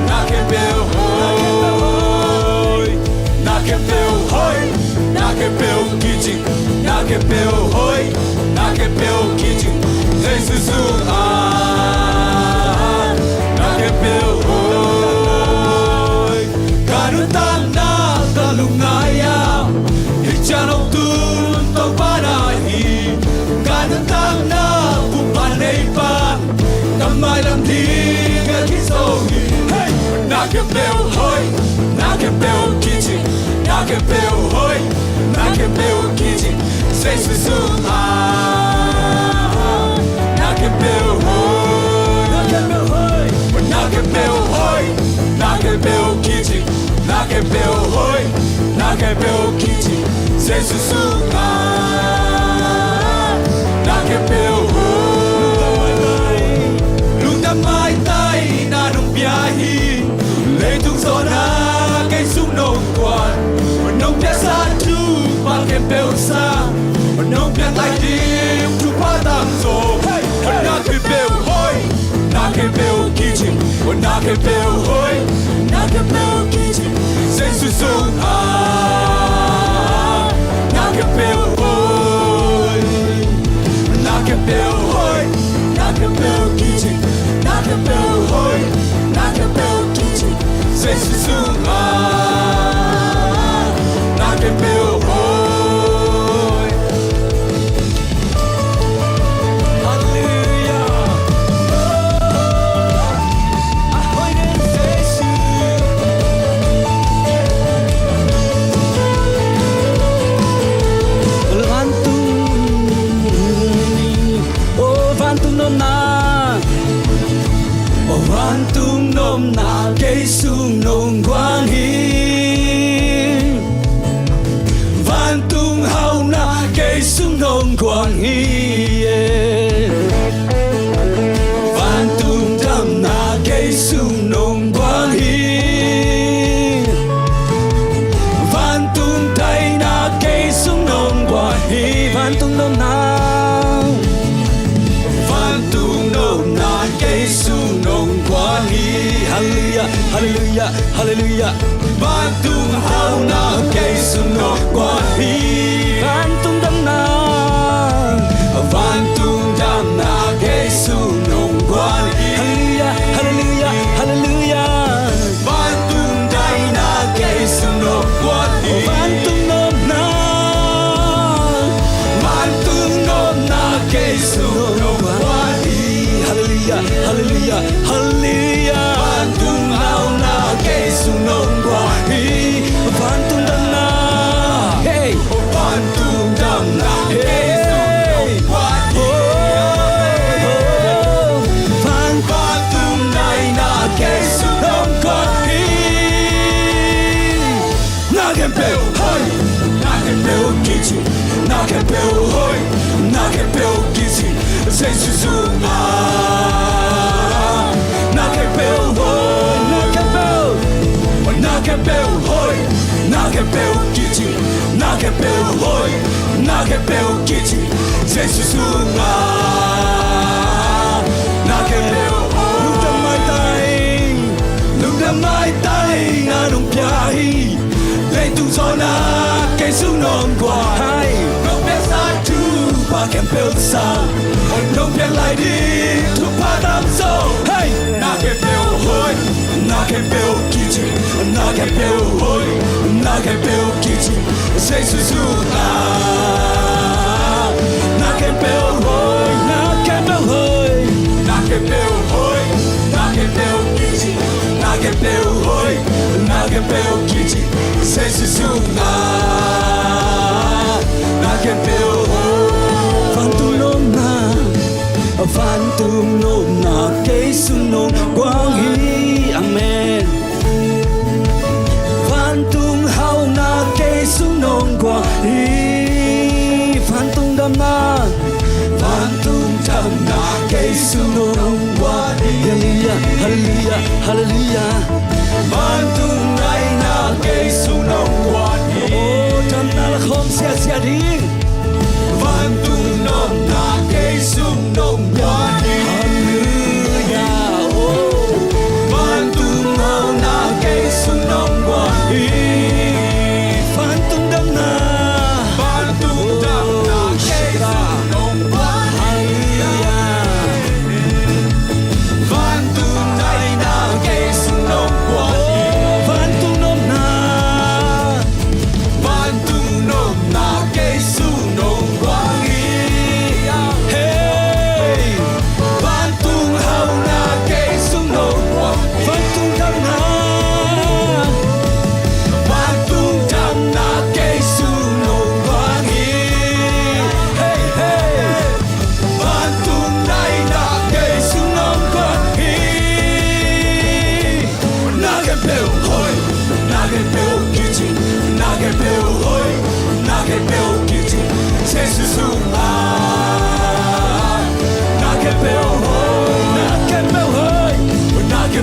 Na khempeuh hoih, na khempeuh hoih, na khempeuh kicing, na khempeuh hoih, na khempeuh kicing, Jesu sungah. Na khempeuh hoih. Ka nuntakna ka lungngai a, hih ciang hong tun Topa na hi. Ka nuntakna pumpa nei pan, ka mailam ding a kizo hi. Hey! Na khempeuh hoih, na khempeuh kicing, na khempeuh hoih, na khempeuh kicing, Jesu sungah. Na khempeuh hoih, na khempeuh hoih, na khempeuh hoih, na khempeuh kicing, na khempeuh hoih, na Na khempeuh kici Jesu sungah, na khempeuh hoih. Lungdam maitai, lungdam maitai na nong pia hi. Leitung zawhna kei sung nong guan, nong piaksa thupha khempeuh sang, nong piak lai ding thupha tamzaw. Na khempeuh hoih, na khempeuh kici, na khempeuh hoih, na khempeuh kici Jesu sungah, na khempeuh hoih, na khempeuh hoih, na khempeuh kici, na khempeuh hoih, na khempeuh kici Jesu sungah, na khempeuh hoih. Halleluia. A hoih den Jesu. Vantung, oh, vantung nopna, oh, vantung nopna kei sung nong guan hi. Vantung hauhna kei sung nong guan hi. Vantung damna kei sung nong guan hi. Vantung daina kei sung nong guan hi. Vantung nopna, vantung nopna kei sung nong guan hi. Halleluia, halleluia, halleluia. Vantung hauhna kei sung nong guan hi. Vantung damna, vantung damna kei sung nong guan hi. Halleluia, halleluia, halleluia. Vantung daina kei sung nong guan hi. Vantung nopna, vantung nopna kei sung nong guan hi. Halleluia, halleluia, halleluia. Vantung hauhna kei sung nong guan hi. Vantung damna, hey. Vantung damna kei sung nong guan hi. Van, vantung daina kei sung nong guan hi. Na khempeuh hoih, na khempeuh kici, na khempeuh hoih, na khempeuh kici Jesu sungah. Na khempeuh hoih, na khempeuh, na khempeuh hoih, na khempeuh kici, na khempeuh hoih, na khempeuh kici Jesu sungah. Na khempeuh hoih. Lungdam maitai, lungdam maitai na nong pia hi. Leitung zawhna kei sung nong guan hi. Nong piaksa thupha khempeuh sang, nong piak lai ding thupha tamzaw. Hey! Na khempeuh hoih, na khempeuh kici, na khempeuh hoih, na khempeuh kici Jesu sungah. Na khempeuh hoih, na khempeuh hoih, na khempeuh hoih, na khempeuh kici, na khempeuh hoih, na khempeuh kici Jesu sungah. Na khempeuh hoih. Vantung nopna, vantung nopna kei sung nong guan hi. Amen. Vantung hauhna kei sung nong guan hi. Vantung damna, vantung damna kei sung nong guan hi. Halleluia, halleluia, halleluia. Vantung daina kei sung nong guan hi. Oh, damna la khawm siasia ding. Vantung nopna kei sung nong guan hi. Halleluia. Oh. Vantung hauhna kei sung nong guan hi. Vantung damna, vantung damna kei sung nong guan hi. Halleluia. Vantung daina kei sung nong guan hi. Vantung nopna, vantung nopna kei sung nong guan hi.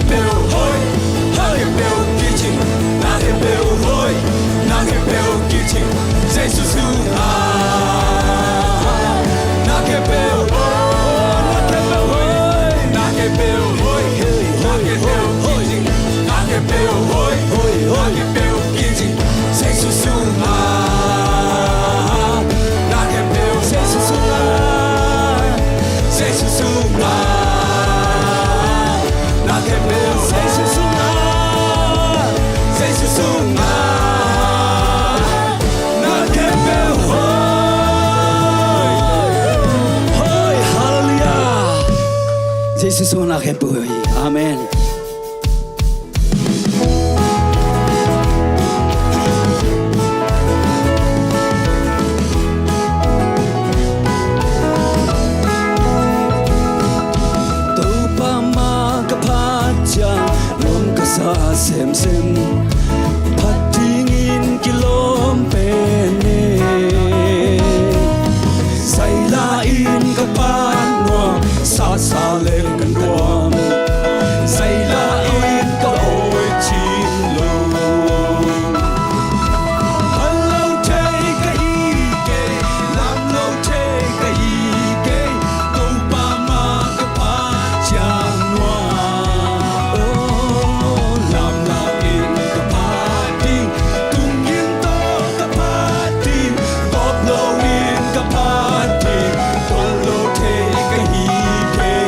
Peuh hoih, na khempeuh kicing, na khempeuh hoih, na khempeuh kicing, Jesu sungah. Na khempeuh hoih, na khempeuh hoih, na khempeuh hoih, na khempeuh kicing, Jesu sungah. Na khempeuh Jesu sungah, Jesu sungah. Na khempeuh Jesu sungah, Jesu sungah. Na khempeuh hoih, hoih, hallelujah. Jesu sungah na khempeuh hoih. Amen. Topa mah ka phat ciang nuam ka sa semsem, phat dingin kilawm pen e. Zaila in ka phat nuam, sasa le ka nuam, zaila in ka awi cing lo. Hal lo thei ka hi kei, lam lo thei ka hi kei, Topa mah ka phat ciang nuam. Oh, lamlam in ka phat ding, tung in tawh ka phat ding, gawp lo in ka phat ding, tol lo thei ka hi kei.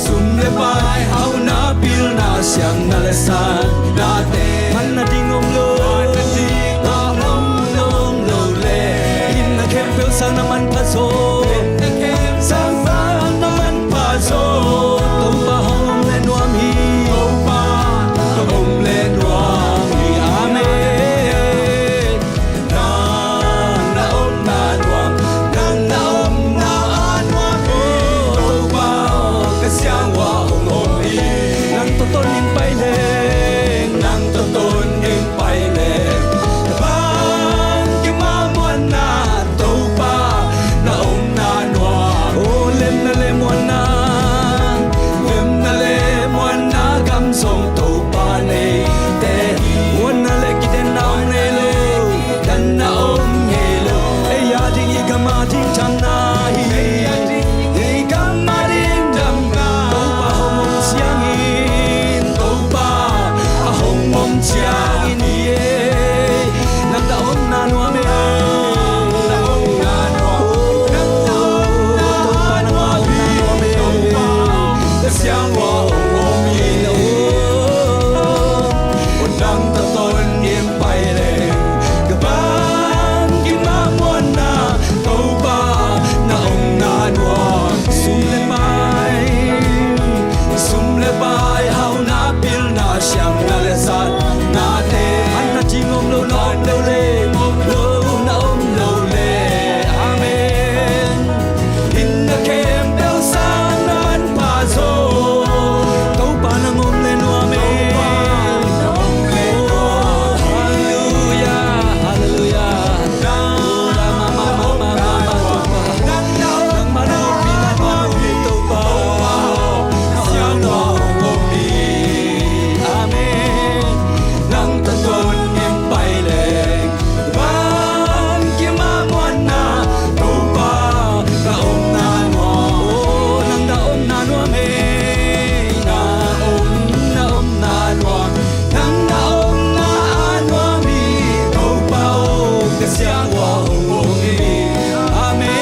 Sum le pai, hauna, pilna, siangna le satnate, manna ding om lo, manna ding om lo le, hinna khempeuh sang na manpha zaw, hinna khempeuh sang na manpha zaw. Topa hong om le nuam hi. Topa hong om le nuam hi. Amen. Nang na omna nuam, nang na omna a nuam hi. Topa aw, ka siangvua hong om hi. Nang tawh ton in pai leng, nang tawh ton in pai leng, ka bang kima muanna, Topa na omna nuam. Oh, lemna le muanna, lemna le muanna gam zong Topa neite hi. Muanna le kidenna om ngei lo, danna om ngei lo. Ei a ding, i gam a ding damna hi. Ei gam a ding damna, Topa hong om ciangin, Topa a hong om ciangin hi e. Nang na omna nuam e. Nang na omna nuam e. Topa nang na omna nuam e. Ka siangvua hong om hi. Nang tawh ton in pai leng, ka bang kima muanna, Topa na omna nuam. Sum le pai, sum le pai, hauna, pilna, siangna le satnate, manna ding om lo, na om lo le, lo, na om lo le. Amen. Hinna khempeuh sang na manpha zaw. Topa nang om le nuam e. Oh, halleluia, halleluia. Nang na omna nuam hi, Topa. Amen. Nang tawh ton in pai leng, bang kima muanna, Topa na omna nuam. Oh, nang na omna nuam e. Na om, na omna nuam. Nang na omna a nuam hi. Topa aw, ka siangvua hong om hi. Amen.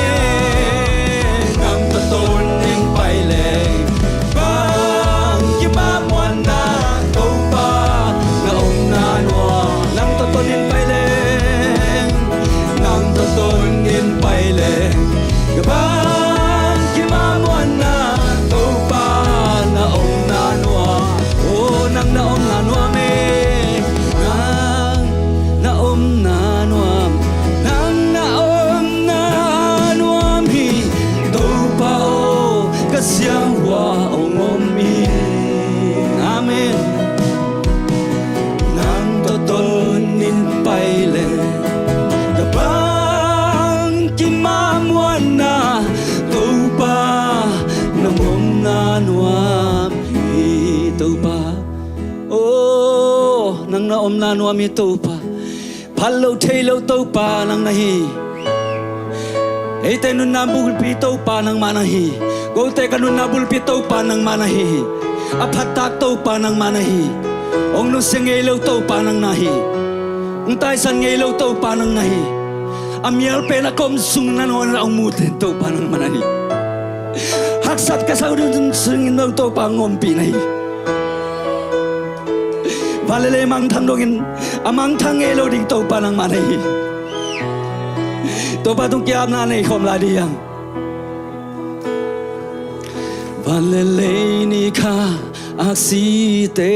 Nang tawh ton in pai leng, bang kima muanna, Topa na omna nuam. Nang tawh ton in pai leng, nang tawh ton in pai leng, ka bang kima muanna, Topa na omna nuam. Oh, nang na omna nuam e. Nang na omna nuam, nang na omna nuam hi. Topa aw, ka siangvua hong om hi. Amen. Nang tawh ton in pai leng, ka bang kima muanna, Topa na omna nuam hi. Topa, oh, nang na omna nuam hi Topa. Phal lo thei lo Topa nang na hi. Eite nunna bulpi Topa nangmah na hi. Kote ka nunna bulpi Topa nangmah na hi. A phattak Topa nangmah na hi. Hong nusia ngei lo Topa nang na hi. Hong taisan ngei lo Topa nang na hi. A mial pen a kom sung nangawn a hong mute Topa nangmah na hi. Haksat ka sau dun sungin lo Topa hong ompih na hi. Van le lei mangthang dongin a mangthang ngei lo ding Topa nangmah na hi. Topa tung ki-apna nei khawm lai ding hi hang. Van le lei ni kha aksite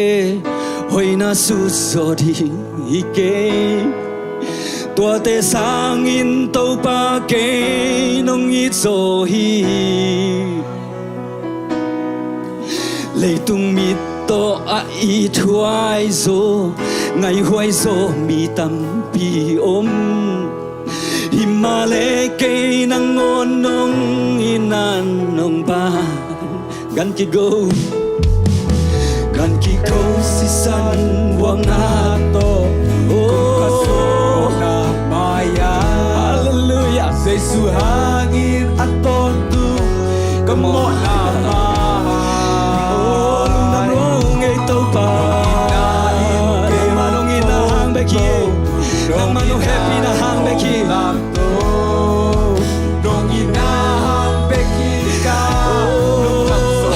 hoihna sut zaw ding hi kei. Tuate sangin Topa kei nong it zaw hi. Leitung mit tawh a ithuai zaw, ngaihuai zaw mi tampi om. Himahleh kei nangawn nong itna nong ban gan kigo, gan kigo sisan vuakna tawh. Oh, halleluiah. Jesu hangin a tawntung ka mawhna mah. Oh, lungdam lo ngei Topa. Nangmah nong itna hang bek hi. Nangmah nong hehpihna hang bek hi. Nong itna hang bek hi ka. Oh,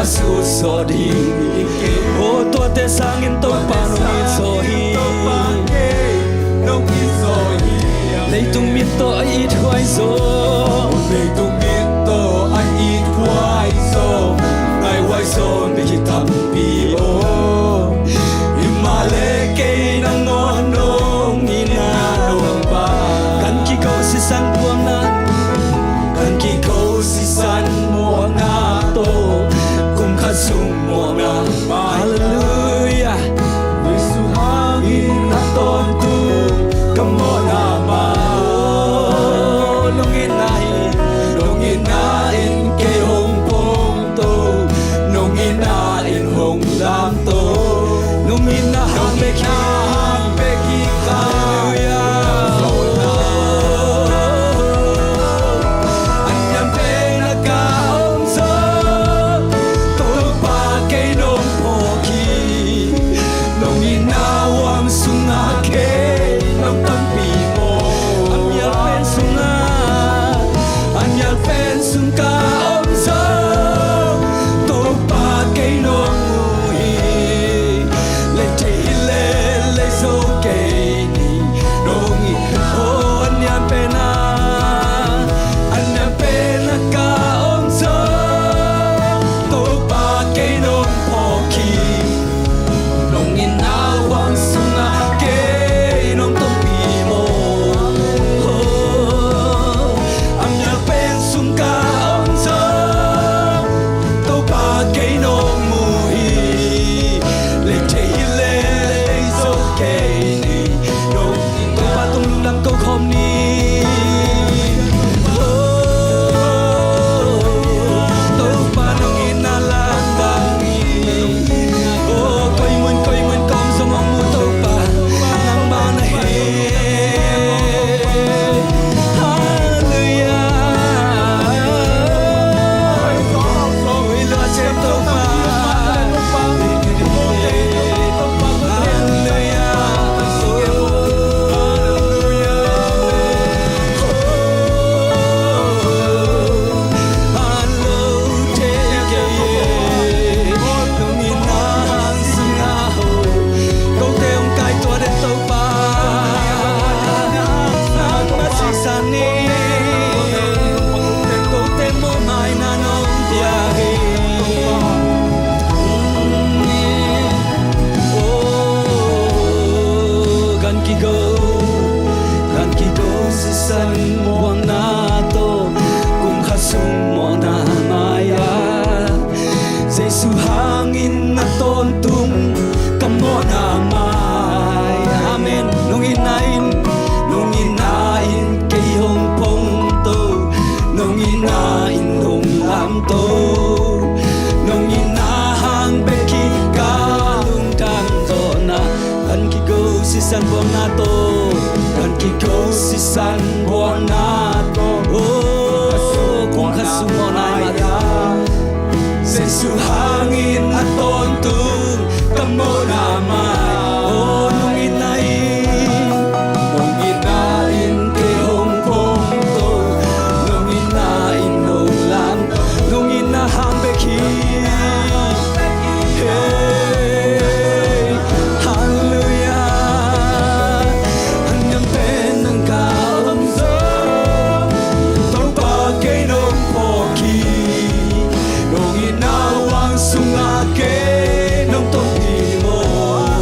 Jesuh sawt hi. O tuate sangin Topa nong it zaw hi. Leitung mit tawh a ithuai zaw. Leitung mit tawh a ithuai zaw. Ngai huai zaw mi hi tampi aw. Himahleh kei nangawn nong itna nong pa. Kan kiko sisan buakna. Kan kiko sisan buakna tawh. Kum khat sung mawhna. Halleluiah. Jesuh hangin a tawntung ka mawhna mah. Nong itna in, nong itna in kei hong pongto. Nong itna in hong lamto. Nong itna hang bek hi. Halleluiah. A niam pen a ka om zaw. Topa kei nong phawk hi. Nong itna huang sungah kei nong tonpih maw. A mial pen sungah, a mial pen sung ka om zaw. Topa kei nong mu hi. Lei thei hi le lei zo kei ni. Nong it, oh, a niam pen a, a niam pen a ka om zaw. Topa kei nong phawk hi. Nong itna huang sungah kei nong tonpih maw. Oh, a mial pen sung ka om zaw. Topa kei nong mu hi. Lei thei hi le lei zo kei ni. Nong Topa tung lungdam ko khawm ni. Oh, Topa nong itna lamdang ni. Oh, koi mun koi mun kong zong hong mu Topa nangmah na hi. Halleluiah. Ui lua cem Topa. Oh, kan kigo, kan kigo sisan buakna tawh, kum khat sung mawhna mai-ah, Jesuh hangin na tawntung ka mawhna mai. Amen. Nong itna in, nong itna in kei hong pongto, nong itna in hong lamto, nong itna hang bek hi ka lungdam zawhna. Kan kigo sisan buakna tawh, kan kigo sisan buakna tawh. Oh, kum khat sung mawhna mai-ah, Jesuh hangin a tawntung ka mawhna mai. Oh, nong itna in, nong itna in kei hong pongto, nong itna in hong lam, nong itna hang bek hi. Hey, halleluiah. A niam pen nang ka om zaw. Topa kei nong phawk hi. Nong itna huang sungah kei nong tonpih maw.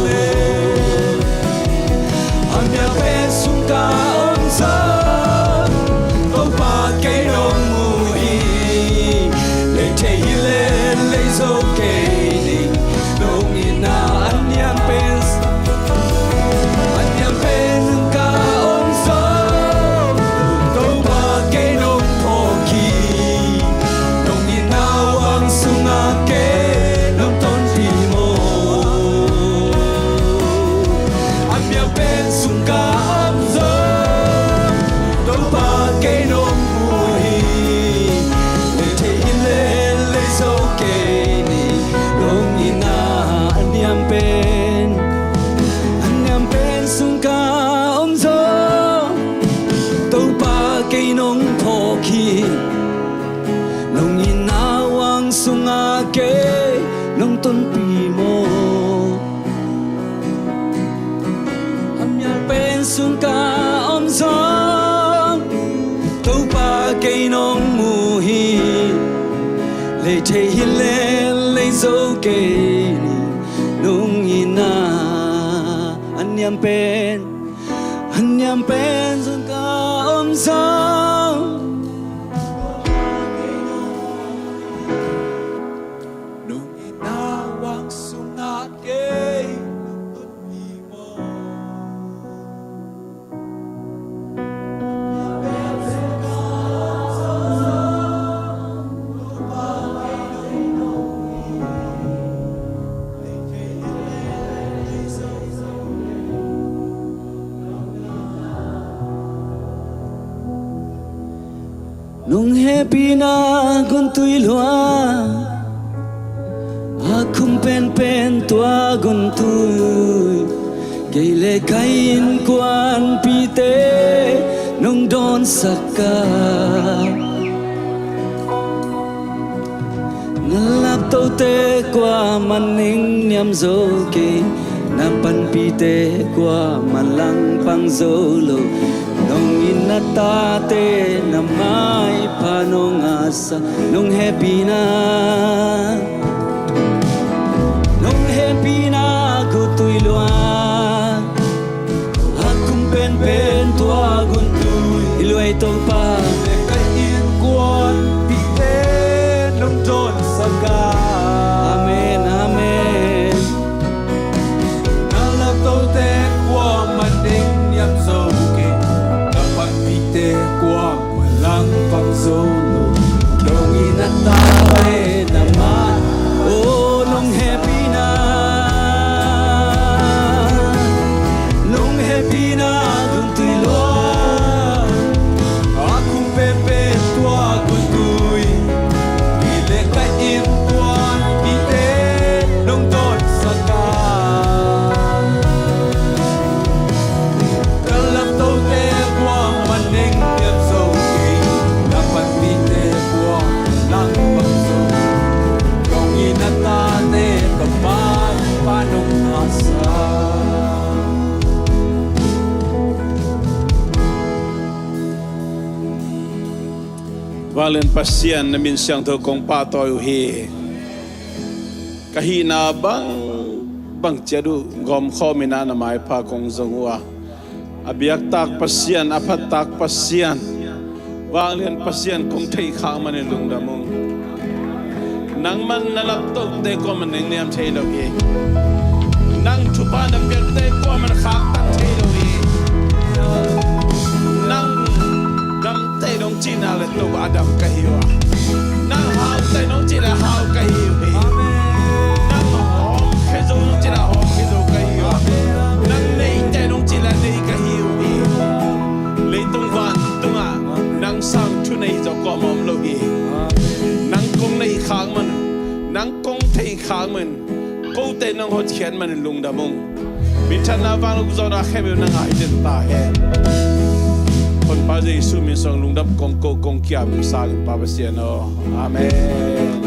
sung ka om zong, Topa kei nong mu hi. Lei thei hi le lei zo kei ni, nong itna a niam pen, a niam pen sung ka om zong, nong itna wang sungah kei nong tun hi maw. Nong hehpihna guntui lua, a khum penpen tua guntui, kei le ka innkuanpihte nong dawnsak a. Na laptote kuamah neng niam zo kei, na panpihte kuamah langpang zo lo. Nong itna tate na maipha nong a sa, nong hehpihna, nong hehpihna guntui lua, a khum penpen tua guntui, i luai Topa le ka innkuanpihte nong dawnsak a. Amen, amen. Na laptote kuamah neng niam zo kei, na panpihte kuamah langpang zo lo. Nong itna tate na mai, oh, nong hehpihna, nong hehpihna guntui lua, a khum penpen tua guntui, i le ka innkuanpihte nong dawnsak a. Ka laptote kuamah neng niam zo kei, na panpihte kuamah langpang zo. Nong itna tate ka maipha nong a sa. Vanglian Pasian, na min siangtho kong pahtawi uh hi. Ka hihna bang, bang ciat uh gawmkhawm in ah na maipha kong zong uh a, a biaktak Pasian, a phattak Pasian, vanglian Pasian kong theih khak manin lungdam ung. Nangman na laptote kuamah neng niam thei lo hi. Nang thupha na piakte kuamah khaktan thei lo hi. Nang damte nong cihna le Topa a dam ka hi uh a, nang haute nong cih le hau ka hi uh hi. Nang hawmkhia zo nong cih le hawmkhia zo ka hi uh a, nang neite nong cih le nei ka hi uh hi. Leitung vantungah nang sang thunei zo kuamah om lo hi. Nang kong neih khak man, nang kong theih khak man, kote nang hotkhiat manin lungdam ung. Minthanna, vanglian, ukzawhna khempeuh nang a hi den ta hen. Honpa Jesu min suang lungdam kong ko, kong kiam, sang in Pa Pasian aw. Amen.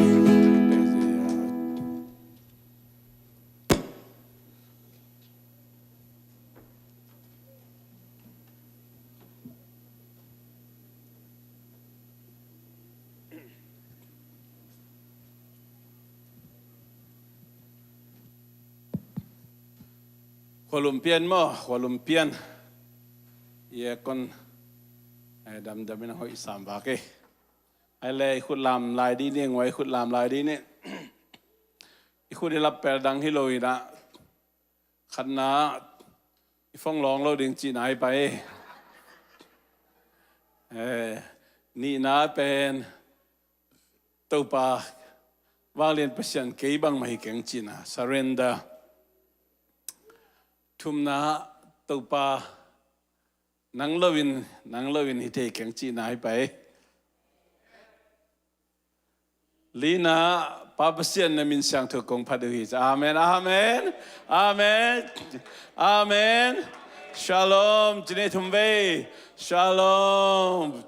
Khualum pian maw, khualum pian. I aircon, eh, damdam in a hoih sam vak e. Ai le, i khut lam lai dih ni, nguai, i khut lam lai dih ni. I khut i lappel dang hi lo in ah, khatna, i phong lawng lo ding cihna hi pah e. Eh, nihna pen, Topa, vanglian Pasian, kei bangmah hi keng cihna, surrender. Thumna, Topa, nang loin, nang loin hi thei keng cihna hi pah e. Lina, Pa Pasian na min siangtho kong phat uh hi. Amen, amen, amen, amen. Shalom, ci ni thum vei. Shalom,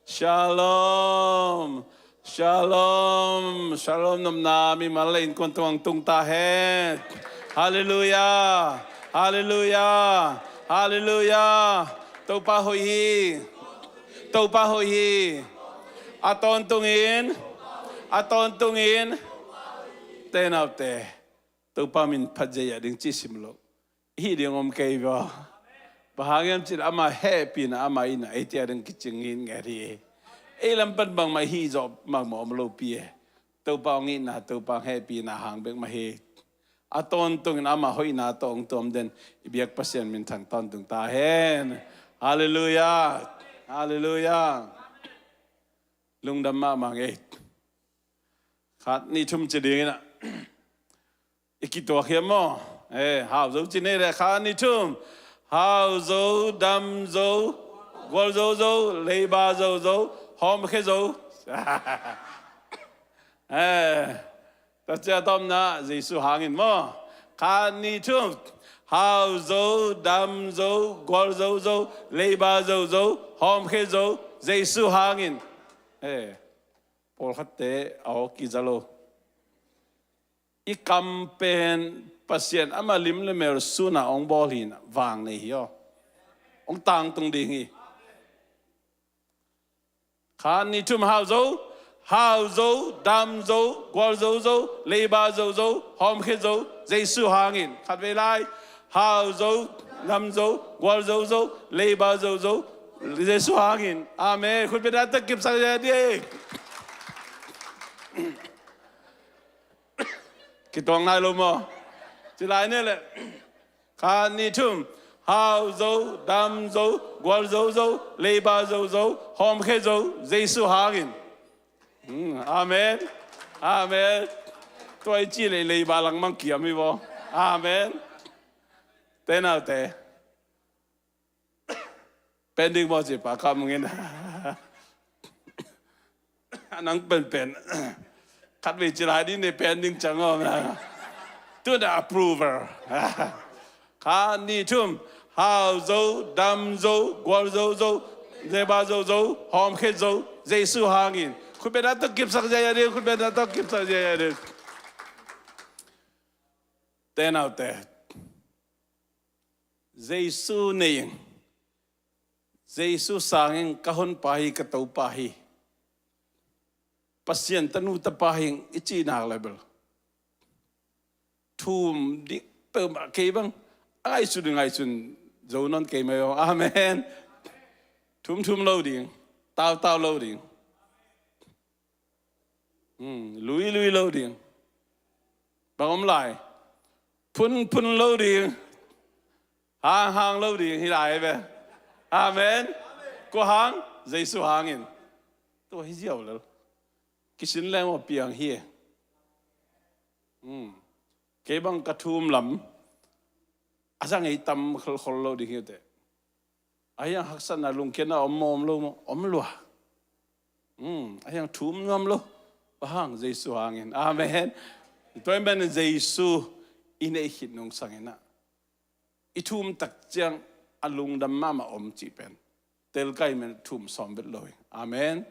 shalom, shalom, shalom. Nopna mimal le innkuan tungah tung ta hen. Halleluiah, halleluiah. Halleluiah. Topa hoih hi. Topa hoih hi. A tawntungin, a tawntungin, tenaute, Topa min phat zia ding ci sim lo. Hih ding om kei vua. Bang hang hiam cih leh ama hehpihna, ama itna eite a ding kicing nginnget hi. Ei lam pan bangmah hih zawh mahmah om lopi e. Topa hong itna, Topa hong hehpihna hang bek mah hi. A tawntungin ama hoihna tawh hong tuam den i biak Pasian minthang tawntung ta hen. Halleluiah. Halleluiah. Lungdam mahmah ngei. Khat nih thum ci dingin ah. I kituak hiam maw? Eh, hau zo ci nei le khat nih thum. Hau zo, dam zo, gual zo zo, leiba zo zo, hawmkhia zo. Eh, ta cia tawmna Jesu hangin maw? Khat nih thum. Hau zo, dam zo, gual zo zo, leiba zo zo, hawmkhia zo, Jesu hangin. Eh, pawlkhatte a aw kiza lo. I kam pen Pasian ama lim le mel suna hong bawl hi na vang nei hi aw. Hong tangtung ding hi. Khat nih thum. Hau zo, hau zo, dam zo, gual zo zo, leiba zo zo, hawmkhia zo, Jesu hangin. Khat vei lai. Hau zo, dam zo, gual zo zo, leiba zo zo, Jesu hangin. Amen. Khut beng a tawh kipsak zia ding. Kituak nai lo maw? Ci lai ni le. Khat nih thum. Hau zo, dam zo, gual zo zo, leiba zo zo, hawmkhia zo, Jesu hangin. Hmm, amen. Amen. Tua i ci le leiba langmang kiam hi vaw. Amen. Tenaute. Pen ding maw ci pa kha mungin. A nang penpen. Khat vei ci lai ding ne pen ding ciang aw na. To the approver. Khat nih thum. Hau zo, dam zo, gual zo zo, leiba zo zo, hawmkhia zo, Jesu hangin. Khut beng a tawh kipsak zia ding, khut beng a tawh kipsak zia ding. Tenaute. Jesu nei ing. Jesu sang ing, ka honpa hi, ka Topa hi. Pasian tanu tapa hi ing i cih nak le bel. Thum ding peuhmah kei bang. A ngaihsun, ngaihsun zo nawn kei mai aw. Amen. Thum thum lo ding. Tau tau lo ding. Hmm, lui lui lo ding. Bang om lai. Phun phun lo ding. Hang hang lo ding hi lai ve. Amen. Kua hang? Jesu hangin. Tua hi ziau lo. Kisin leng aw piang hi. Hmm. Kei bang ka thum lam a zang ei tam kholkhol lo ding hi te. A hiang haksatna lungkiatna om maw om lo maw? Om lua. Hmm, a hiang thum nuam lo. Bang hang? Jesu hangin. Amen. Tua ahih manin Jesu i neih khit nung sangin ah i thum tak ciang a lungdam mahmah om cih pen telkai men thum sawm vet lo hi. Amen.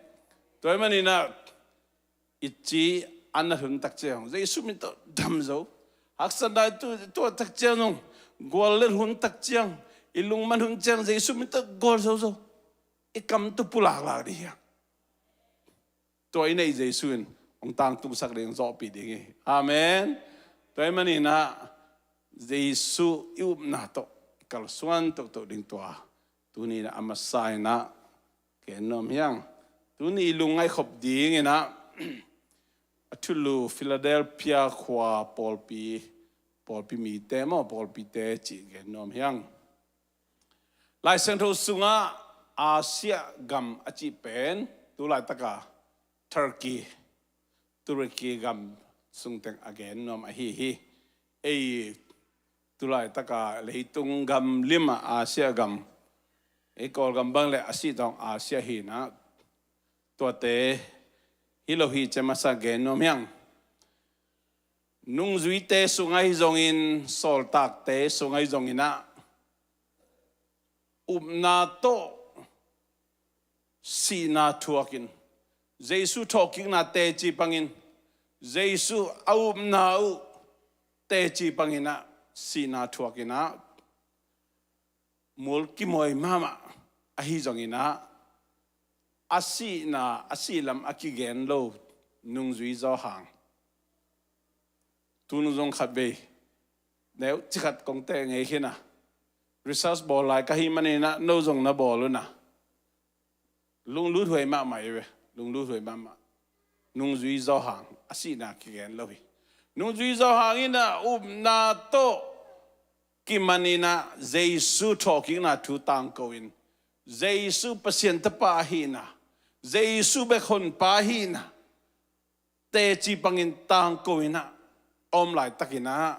Tua ahih manin ah i ci a nat hun tak ciang Jesu min tawh dam zo. Haksatna i tu, tuah tak ciang zong gual let hun tak ciang, i lungman hun ciang Jesu min tawh gual zo zo. I kam tawh pulaklak ding hi hang. Tua i neih Jesu in hong tangtungsak ding, zawhpih ding hi. Amen. Tua ahih manin ah Jesu i upna tawh i kalsuan tohtoh ding tua tuni in ah a masa in ah gen nuam hi hang. Tuni i lungngaih khop dingin ah a thulu Philadelphia khua pawlpi, pawlpi mite maw, pawlpite cih gen nuam hi hang. Lai Siangtho sungah Asia gam a cih pen tu laitaka Turkey, Turkey gam sungteng a gen nuam ahi hi. Ei tu laitaka leitung gam limah Asia gam, ei Kawlgam bang le a sih tawng Asia hi in ah, tuate hi lo hi ci a masa gen nuam hi hang. Nungzuite sungah hi zongin, sawltakte sungah hi zongin ah upna tawh sihna thuakin, Jesu thawhkikna teci pangin, Jesu a upna uh teci pangin ah sihna thuakin ah mul kimawi mahmah ahi zongin ah, a sihna, a sih lam a kigen lo nungzui Johan. Tu nung zong khat vei neu cikhat kong teh ngei khin a, research bawl lai ka hih manin ah no zong na bawl un a. Lunglut huai mahmah hi ve, lunglut huai mahmah. Nungzui Johan a sihna kigen lo hi. Nungzui Johan in ah upna tawh kimanin ah Jesu thawhkikna thu tangko in, Jesu Pasian Tapa ahihna, Jesu bek Honpa ahihna teci pangin tangko in ah a om laitakin ah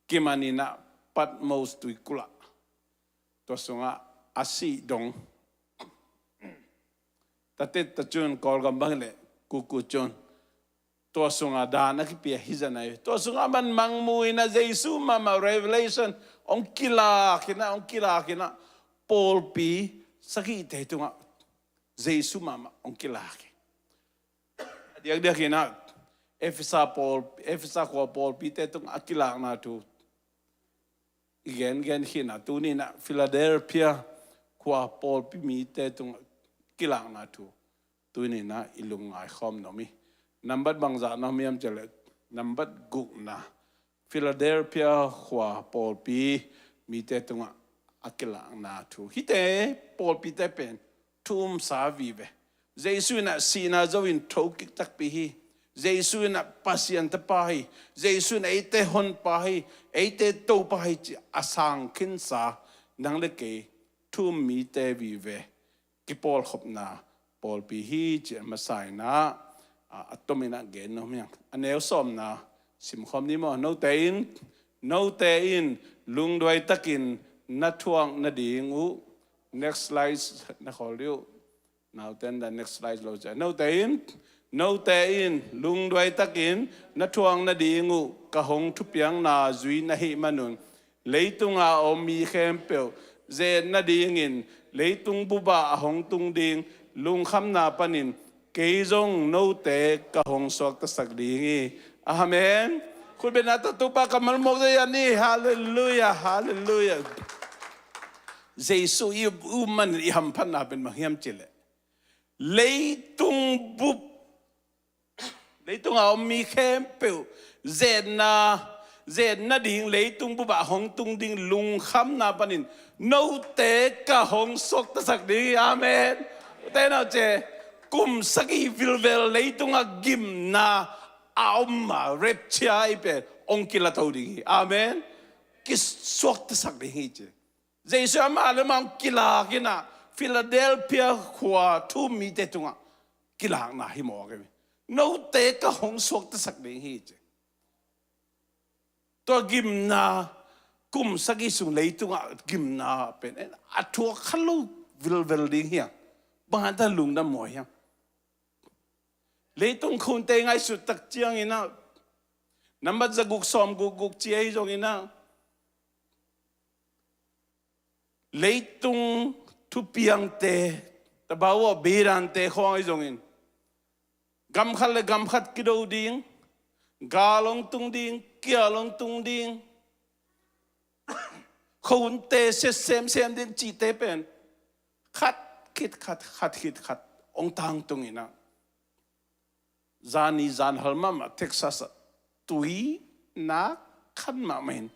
kimanin ah Patmos tuikulh ah, tua sungah a sih dong. Tatet ta cun Kawlgam bang le kuku cun tua sungah dan a kipia hi zan ahi. Tua sungah man mangmu in ah Jesu mahmah revelation hong kilak in ah, hong kilak in ah pawlpi sagihte tungah Jesu mahmah hong kilak hi. A diakdiak in ah Efesa pawl, Efesa khua pawlpite tungah a kilakna thu i gengen khin a, tuni in ah Philadelphia khua pawlpi mite tungah kilakna thu tuni in ah i lungngai khawm nuam hi. Nambat bangzah na om hiam cih leh, nambat gukna, Philadelphia khua pawlpi mite tungah a kilakna thu. Hihte pawlpite pen thu umsa vive. Jesu in ah sihna zo in thokik takpi hi. Jesu in ah Pasian Tapa hi. Jesu in ah eite Honpa hi, eite Topa hi cih a sang khinsa nang le kei thu um mite vive kipawlkhopna pawlpi hi cih a masa in ah, a, a tom in ah gen nuam hi hang. A neu sawmna simkhawm ni maw? Note in, note in lungduai takin na thuak nading uh. Next slide na khawl dih uh. Nauten, the next slide lo cia. Note in, note in lungduai takin na thuak nading uh ka hong thupiakna zui na hih manun, leitunga a om mi khempeuh zet nadingin leitung bupah a hong tung ding lungkhamna panin kei zong note ka hong suaktasak ding hi. Amen. Khutbetna tawh Topa kammal mawk zia ni. Halleluiah, halleluiah. Jesu i um manin i hamphatna pen bang hiam cih leh, leitung bup, leitunga om mi khempeuh zetna, zet nading leitung bupah hong tung ding lungkhamna panin note ka hong suaktasak ding hi. Amen. Te nau ce, kum sagih vilvel leitunga gimna a om a, rapture i pen hong kilato ding hi. Amen. Kisuaktasak ding hi ci. Jesu amah le amah hong kilak in ah Philadelphia khua thu um mite tungah kilakna hi mawk hi. Note ka hong suaktasak ding hi ci. Tua gimna, kum sagih sung leitungah gimna pen a thuak kha lo vilvel ding hi hang. Bang hangin lungdam maw hi hang. Leitung khunte ngaihsut tak ciangin ah, nambat zaguk sawmguk guk ci ahi zongin ah, leitung thupiangte, tabau aw, beidante khawng ahi zongin, gam khat le gam khat kido ding, gal hong tung ding, kial hong tung ding, khunte siat semsem ding cihte pen khat khit khat, khat khit khat hong tangtung in ah, zani zanhal mahmah Texas ah tui nak khan mahmah in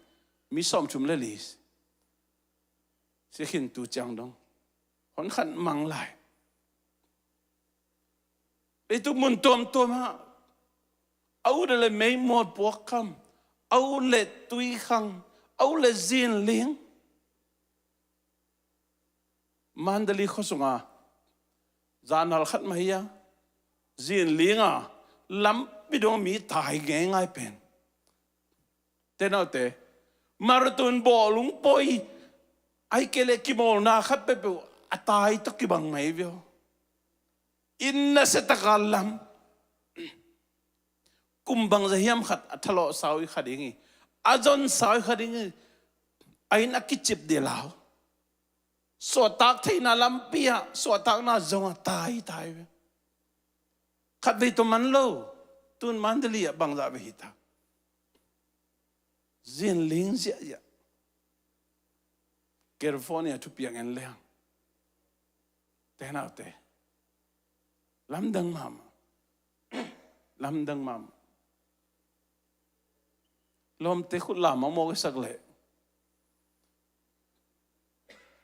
mi sawmthum le li si khin, tu ciang dong hon khan mang lai. Leitung mun tuamtuam ah a ut le meimual puakkham, a ut le tuikhang, a ut le zinling. Mandalay khua sunga zanhal khat mah hi a, zinling a lampi dong mi tai ngeingai pen. Te naute, marathon bawlung pawi, ahih kei leh kimawlna khat peuhpeuh a tai tawh kibang mai veu. Inn nasia taka lam, kum bangzah hiam khat a thalawh sau i kha ding hi, a zon sau i kha ding hi. A inn a kicip dih lau. Suahtak theihna lampi ah suahtakna zong a tai tai ve. Khatvei tawh man lo, tun Mandalay ah bangzah ve hi ta. Zinling ziahziah. California thupiang en lehang, te naute, lamdang mahmah. Lamdang mahmah. Lawmte khut lam a mawk i sak leh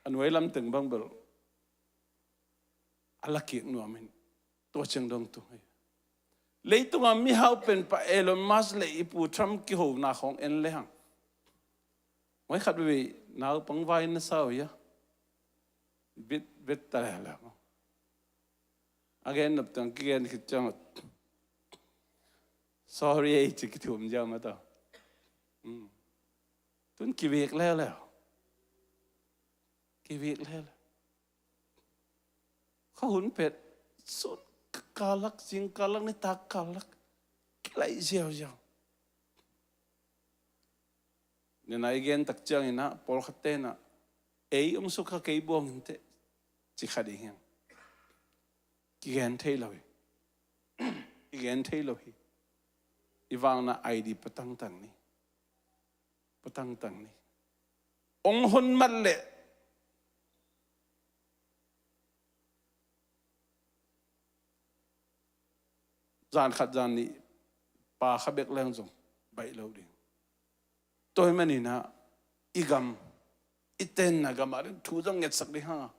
a nuai lamteng bang bel a lakik nuam in, tua ciang dong tung hi. Leitunga mihau pen pa Elon Musk le i pu Trump kihona khawng en lehang, mai khat vei naupang vai na sa uh hia? Bit, bit ta leh leh. A gen nop tang kigen khit ciang, sorry ei ci kithum ziau mah ta. Tun kivik leh leh. Kivik leh leh. Kha hun pet sun kalak, zing kalak, nitak kalak kilaih ziauziau. Nena i gen tak ciangin ah pawlkhat tenah ei ong sukha kei buang inteh ci kha ding hiang. Kigen thei lo hi. Kigen thei lo hi. I vangna I D patangtang ni. Patangtang ni. Ong hon mat leh zan khat zan nih pa kha bek leng zong baih lo ding. Tua hi maninah i gam, i tenna gam ah ding thu zong ngetsak ding hanga.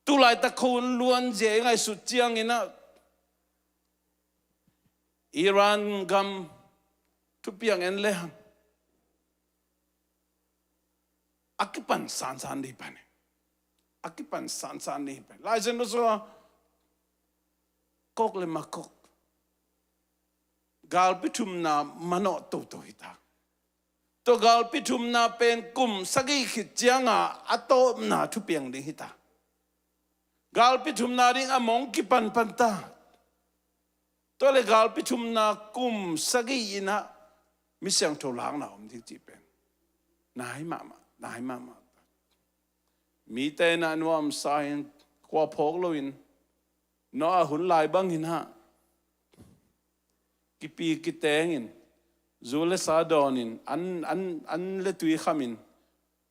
Tulaitak kho un luanzia i ngaihsut cianginah Iran gam thupiang en lehang a kipan sansan dih pan hi. A kipan sansan dih pan. Laisen tua sua kok le makok galpi thumna manawh toto hita. Tua galpi thumna pen kum sagih khit cianga a tawpna thupiang ding hita. Galpi thumna ding a mong kipanpan ta. Tua le galpi thumna kum sagih inah mi siangtho lakna om ding cih pen nai mahmah, nai mahmah. Mite inah nuamsa in khua phawk loin Noah hun lai bangin ah kipi kitengin zu le sa dawnin an, an, an le tui khamin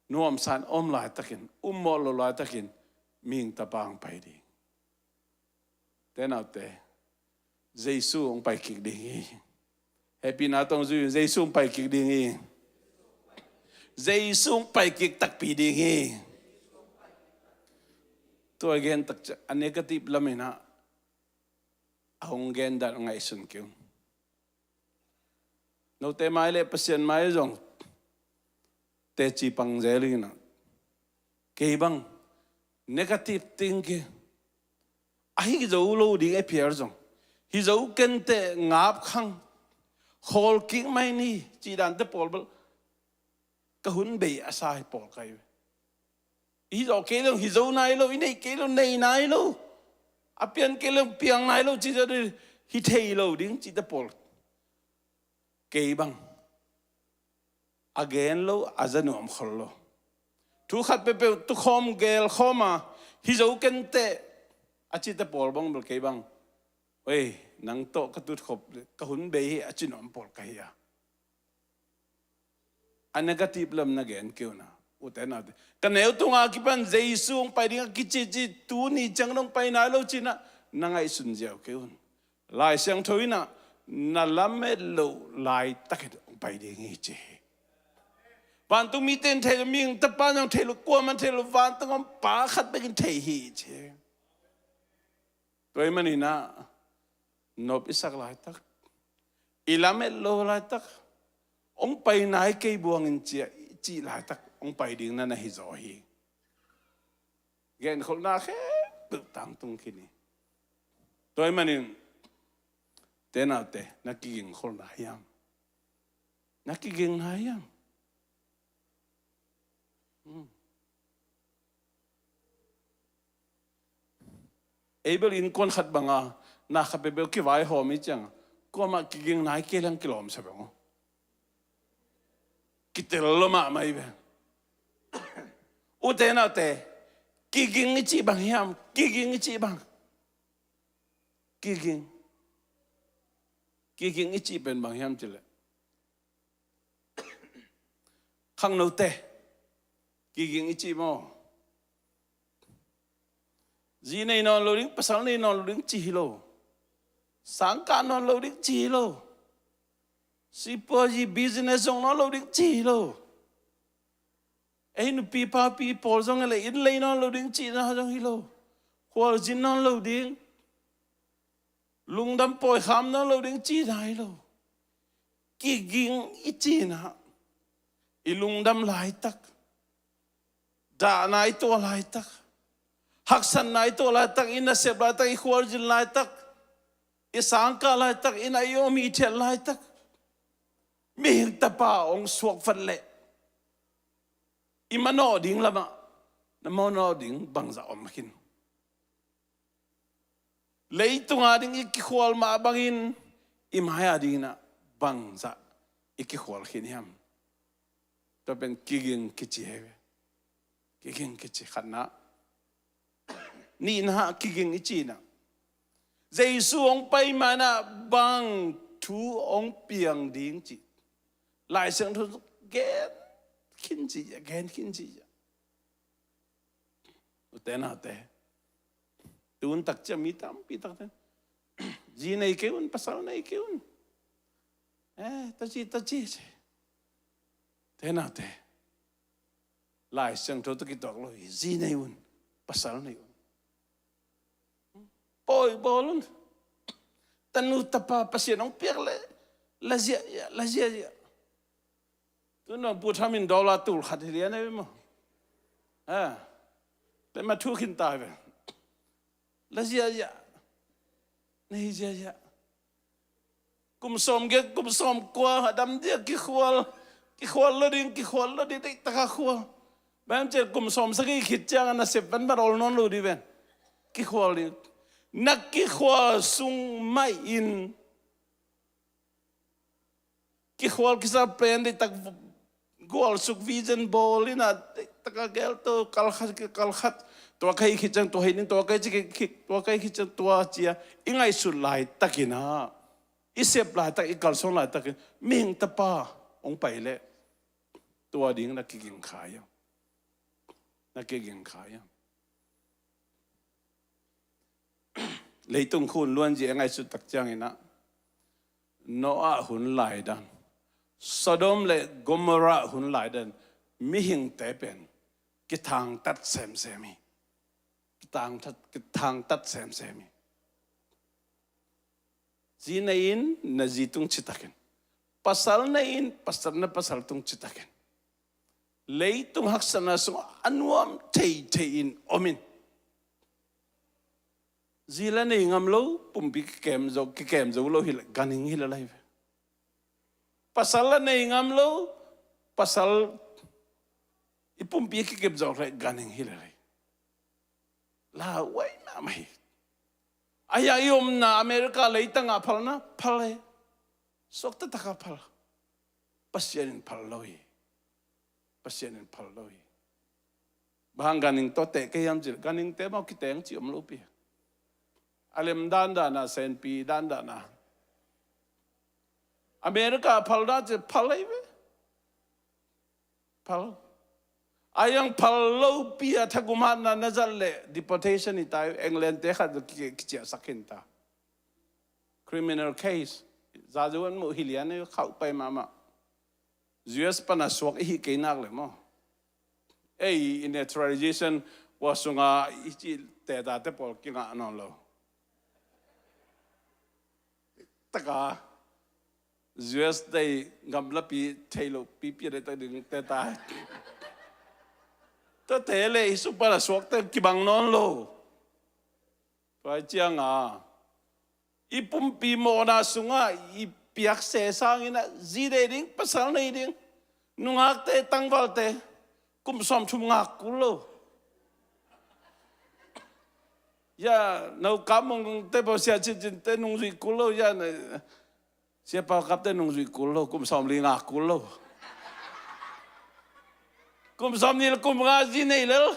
nuamsa in om laitakin, ummawh lo laitakin mihing tapa hong pai ding. Te naute, Jesu hong pai kik ding hi. Hehpihna tawh zui un, Jesu hong pai kik ding hi. Jesu hong pai kik takpi ding hi. Tua gen tak ciang a negative laminah a hong gen dan ngaihsun kei un. Note mai le Pasian mai zong teci pang zel inah kei bang negative thinking, a hi zo lo ding a phial zong hi zo kenteh, ngap khang, khawl kik mai ni cih dante pawl bel ka hun bei a sa hi pawl kai ve. I zawh kei leng hi zo nai lo, i neih kei leng nei nai lo, a pian kei leng piang nai lo cih zawh ding, hi thei lo ding cihte pawl kei bang a gen lo, a za nuam khol lo. Thu khat peuhpeuh tukhawm gelkhawm a hi zo kenteh a cihte pawl bang bel kei bang, oi, nang tawh ka tutkhop, ka hun bei hi a ci nuam pawl ka hi a. A negative lam na gen kei un a, ute naute. Ka neu tunga kipan Jesu hong pai ding a kicici tuni ciang dong pai nai lo cinah na ngaihsun ziau kei un. Lai Siangtho inah na lamet loh laitakin hong pai ding hi ci hi. Vantung mite in thei lo, mihing tapa in zong thei lo, kuaman thei lo, vantung om pa khat bekin thei hi ci hi. Tua hi maninah nop i sak laitak, i lamet lo laitak, hong pai nai kei buangin cia i cih laitak hong pai ding na na hi zaw hi. Genkholhna khempeuh tangtung khin hi. Tua hi manin te naute, na kigingkholhna hiam? Na kigingna hiam? Ei bel innkuan khat banga na khat peuhpeuh kivaihawm i cianga kuamah kiging nai kei leng kilawmsa beng aw. Kitel lo mahmah i beng. Ute naute, kiging i cih bang hiam? Kiging i cih bang, kiging, kiging i cih pen bang hiam cileh, khangnote, Kiging i cih maw? Zi nei nawn lo ding, pasal nei nawn lo ding ci hi lo. Sangkah nawn lo ding ci hi lo. Sipuazi business zong nawn lo ding ci hi lo. Ei nupi papi pawl zong le inn lei nawn lo ding cihna zong hi lo. Khualzin nawn lo ding, lungdam pawikham nawn lo ding cihna hi lo. Kiging i cihna, i lungdam laitak, dahna i tuah laitak, haksatna i tuah laitak, i nasep laitak, i khualzin laitak, i sangkah laitak, i na i om i thiat laitak, mihing tapa hong suak fat leh i manawh ding lamah na manawh ding bangzah om khin? Leitunga ding i kikhual mah bangin i mai-a dingin ah bangzah i kikhual khin hiam? Tua pen kiging kici hi ve. Kiging kici khatna. Nihna, kiging i cihna, Jesu hong pai manah bang thu hong piang ding cih Lai Siangtho gen khin ci, gen khin ci. Ute naute, tun takciang mi tampi takte zi nei kei un, pasal nei kei un. Eh, taci, taci ci. Ute naute, Lai Siangtho tawh kituak lo hi. Zi nei un, pasal nei un. Pawi bawl un. Tanu tapa Pasian hong piak leh la ziahziah, la ziahziah. Tun nong Pu Tham in dollar tul khat hi lian ei maw? Ha. Pen ma thu khin ta ve. La ziahziah. Nei ziahziah. Kum sawm giat, kum sawm kua a dam dia kikhual, kikhual lo ding, kikhual lo ding, deih taka khual. Bang hang hiam cih leh kum sawm sagih khit ciangin a nasep van mat ol nawn lo ding ven. Kikhual ding. Na kikhual sung mah in, kikhual kisa pen deih tak, khual suk vision bawl in a, deih taka gel to, kal khat, kal khat. Tua ka hih khit ciang tua hi ding, tua ka hih khit, tua ka hih khit ciang tua ci a i ngaihsut laitakin ah, i sep laitak, i kalsuan laitakin mihing tapa hong pai leh tua ding na kiging kha hiam? Na kiging kha hiam? Leitung khun luanzia i ngaihsut tak ciangin ah, Noah hun laidan, Sodom le Gomorrah hun laidan, mihingte pen kithangtat semsem hi. Kithangtat, kithangtat semsem hi. Zi nei in, na zi tung citakin. Pasal nei in, pasal, na pasal tung citakin. Leitung haksatna sungah a nuam theithei in om in. Zi la nei ngam lo, pumpi kikem zo, kikem zo lo hi leh ganhing hi lel hi ve. Pasal la nei ngam lo, pasal i pumpi kikem zo leh ganhing hi lel hi. Lauhuai mahmah hi. A hiang i omna America leitangah phalna phal hi. Suakta takah phal. Pasian in phal lo hi. Pasian in phal lo hi. Bang hang ganhing tawh teh kei hiam cih leh, ganhingte maw kiteng cih om lo pi. A lem dandan a, senpi dandan a. America phal dan cih phal hi ve. Phal. A hiang phal lopi a thagum hatna na zat leh deportation hi ta hi, England te khat ki, kiciahsak khin ta. Criminal case. Zazu an muh hi lian ei, khauh pai mahmah. U S pan a suak i hih kei nak leh maw. Ei, i naturalization kua sunga i cih teta te pawl kingah nawn lo. Taka U S te i gamlapi thei lo pipi a deihtak ding teta. Tua te le i sung pan a suakte kibang nawn lo. Tua hi cianga i pumpi mawhna sungah i piak se sangin ah zi nei ding, pasal nei ding. Nungakte, tangvalte, kum sawmthum ngak kul lo. Ya, no kamongte pawl, Sia Cin Cin te nungzui kul lo. Ya, na, Sia Pau Kap te nungzui kul lo, kum sawmli ngak kul lo. Kum sawmnih le kum nga zi nei lel.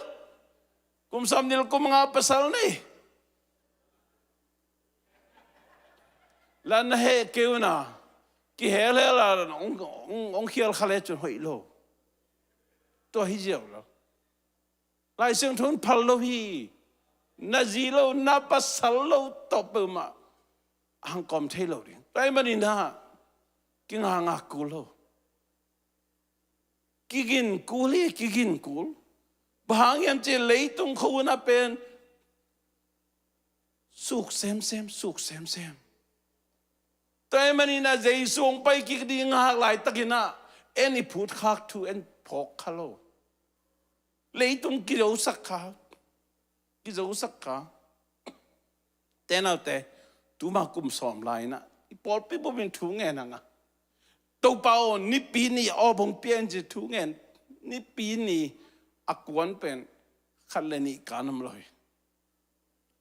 Kum sawmnih le kum nga pasal nei. La na heh kei un a, kihelhel a, hong, hong, hong khial kha le cun hoih lo. Tua hi ziau lo. Lai Siangtho in phal lo hi. Na zi lo, na pasal lo tawh peuhmah a hangkawm thei lo ding. Tua ahih manin ah kingakngak kul lo. Kigin kul hi, kigin kul. Bang hang hiam cih leh leitung khua hun ah pen suk semsem, suk semsem. Tua ahih manin ah Jesu hong pai kik ding ngak laitakin ah en i phutkhak thu en phawk kha lo. Leitung kizosak kha, kizosak kha. Te naute, tuma kum sawm lai-in ah i pawlpi bup in thu ngen hang a, Topa aw, Nipi ni awp hong pia in ci thu ngen. Nipi ni a kuan pen khat le nih kan om lo hi.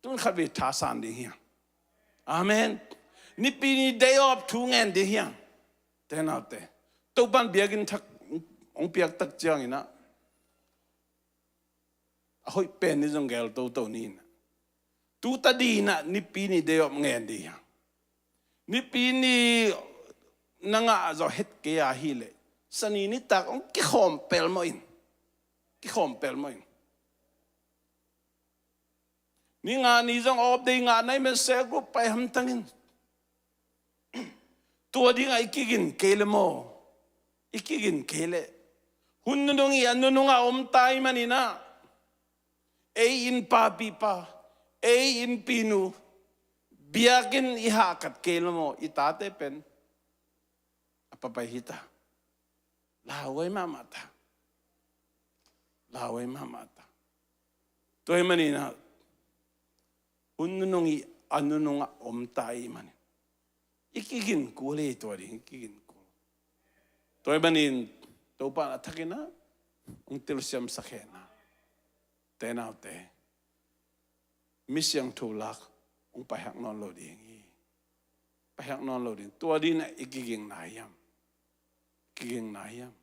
Tun khatvei thasan ding hi hang. Amen. Nipi ni day off thu ngen ding hi hang. Te naute, Topa'n biakinn thak hong piak tak ciangin ah a hoih pen ni zong gel toto ni in ah, tu tadin ah Nipi ni day off ngen ding hi hang. Nipi ni na ngah zawh het kei a hi leh, Sani nitak hong kikhawm pelmawh in, kikhawm pelmawh in. Ni nga ni zong off day ngah nai men cell group pai hamtang in. Tua dingah i kigin kei le maw? I kigin kei le. Hun nunung i a nunungah om ta ahih manin ah, ei innpapi pa, ei innpinu, biakinn i hahkat kei le maw? I tate pen a papai hi ta. Lauhuai mahmah ta. Lauhuai mahmah ta. Tua ahih manin ah, hun nunung i a nunungah om ta ahih manin, i kigin kul hi. Tua ding i kigin kul. Tua ahih manin Topa'n a thakin ah hong telsiamsak hen la, te naute, mi siangtho lak hong paihak nawn lo ding hi. Paihak nawn lo ding. Tua dingin ah i kigingna hiam? Kigingna hiam?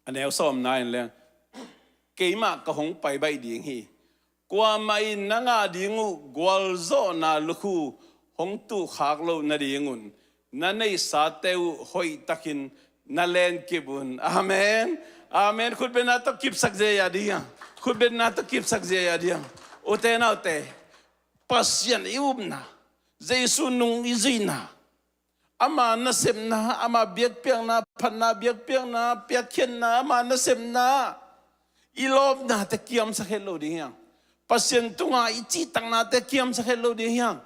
A neu sawmna in leng, keimah ka hong pai baih ding hi. Kuamah in na ngah ding uh gualzawhna lukhu hong tuhkhak loh nadingun na neihsate uh hoihtakin na lenkip un. Amen. Amen. Khutbetna tawh kipsak ziahziah ding a. Khutbetna tawh kipsak ziahziah ding a. Ute naute, Pasian i upna, Jesu nung i zuihna, ama nasepna, ama biakpiakna, phatna biakpiakna, piakkhiatna, ama nasepna, i lawpnate kiamsak het lo ding hi hang. Pasian tunga i cihtaknate kiamsak het lo ding hi hang.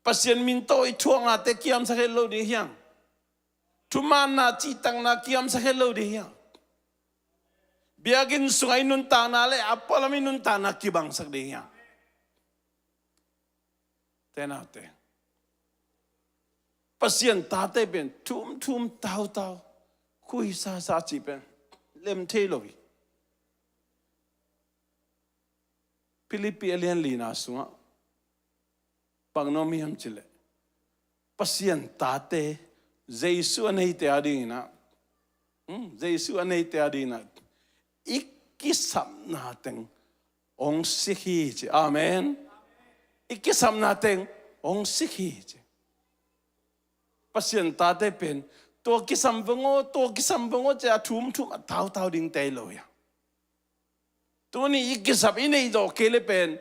Pasian min tawh i thuaknate kiamsak het lo ding hi hang. Thumaanna, cihtakna kiamsak het lo ding hi hang. Biakinn sungah i nuntakna le a pualam i nuntakna kibangsak ding hi hang. Te naute, Pasian tate pen thum thum tautau, khui sasa cih pen lem thei lo hi. Philippi a lian lina sungah bang na om hiam cih leh, Pasian tate, Jesu a neite a dingin ah, hmm, Jesu a neite a dingin ah i kisapna teng hong sik hi ci. Amen. I kisapna teng hong sik hi ci. Pasian tate pen tua kisam veng aw, tua kisam veng aw ci a thum thum a tautau ding tei lo hi a. Tuni i kisap i neih zawh kei le pen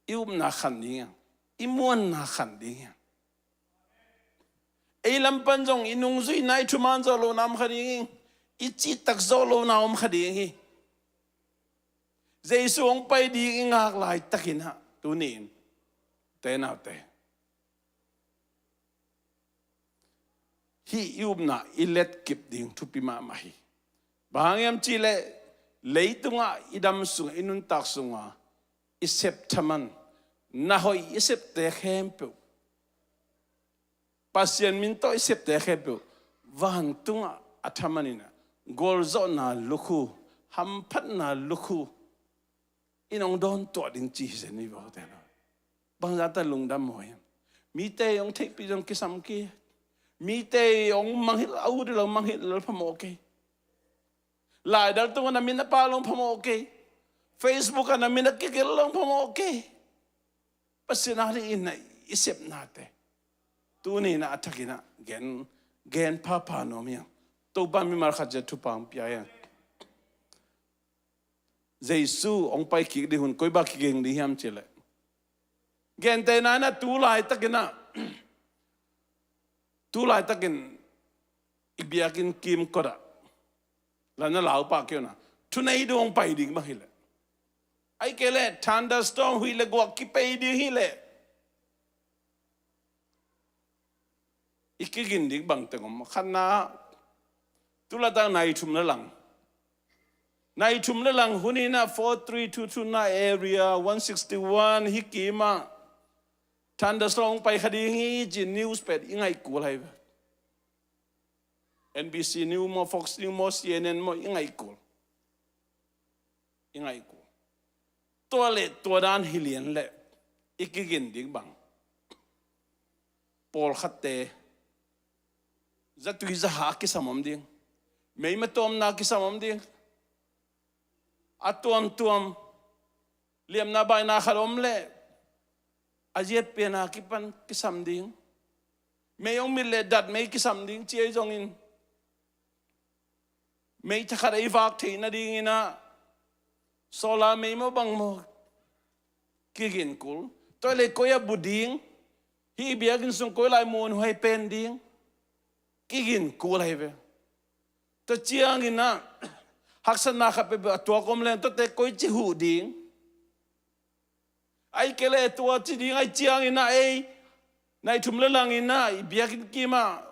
i upna khan ding hi hang, i muanna khan ding hi hang. Ei lam pan zong i nungzuihna, i thumaan zawh lohna om kha ding hi. I cihtak zawh lohna om kha ding hi. Jesu hong pai ding i ngak laitakin ah tuni in, te naute, hih i upna i letkip ding thupi mahmah hi. Bang hang hiam cih leh, leitungah i dam sungah, i nuntak sungah i sep thaman, na hoih i septe khempeuh, Pasian min tawh i septe khempeuh vantungah a thaman in ah, gualzawhna lukhu, hamphatna lukhu in hong dawntuah ding ci hi zen hi vaw, te lo. Bangzah ta lungdam maw hiam? Mite hong theihpih zong kisam kei. Mite hong mangngilh, a ut lo mangngilh lo phamawh kei. Laidal tungah na min a pha lo phamawh kei. Facebook ah na min a kigelh lo phamawh kei. Pasian a dingin ah i sepnate Tuni in ah a thakin ah gen, gen phapha nuam hi hang. Topa mimal khat ciat thupha hong pia hi hang. Jesu hong pai kik ding hun koi bang kiging ding hiam cih leh, gentehna in ah tu laitakin ah, tu laitakin i biakinn kimkot ah la na lau pah kei un ah, thunei dong hong pai ding bang hi leh, ahih kei leh thunderstorm, huih le guah kipei ding hi leh, i kigin ding bang teng om? Khatna, tu laitak nai thum le lang, nai thum le lang hun in ah four three two two na Area one sixty-one hi kim ah thunderstorm hong pai kha ding hi ci news pen i ngaih kul hi ve. N B C News maw, Fox News maw, C N N maw, i ngaih kul. I ngaih kul. Tua leh tua dan hi lian leh i kigin ding bang? Pawlkhatte zatui zaha kisam om ding, meima tawmna kisam om ding, a tuamtuam liamna baina khat om leh a ziatpiana kipan kisam ding, mei hong mit leh dat mei kisam ding ci ahi zongin, mei thakhat a i vak theih nadingin ah solar mei maw bang maw, kigin kul. Tua leh koi ah bu ding, hih biakinn sung koi lai muanhuai pen ding, kigin kul hi ve. Tua ciangin ah haksatna khat peuhpeuh a tuak om leng tuate koici huh ding? Ahih kei leh tua ci ding ahih ciangin ah ei nai thum le langin ah i biakinn kim ah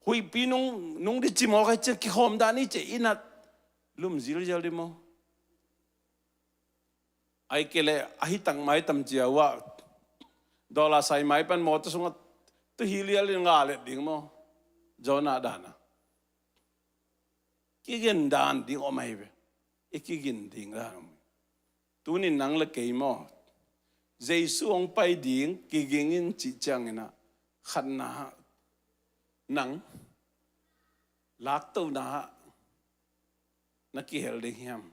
huihpi nung, nung ding ci mawk ahih ciang kikhawm dan i ci in ah lum zilzial ding maw? Ahih kei leh a hi tak mai tam cia uh ah, dollar sai mai pan mawtaw sungah tu hi lial in nga let ding maw? Jonah dan ah kigin dan ding om ahi ve. I kigin ding dan om. Tuni in nang le kei maw, Jesu hong pai ding kiging in cih ciangin ah, khatna ah nang laktohna ah na kihel ding hiam?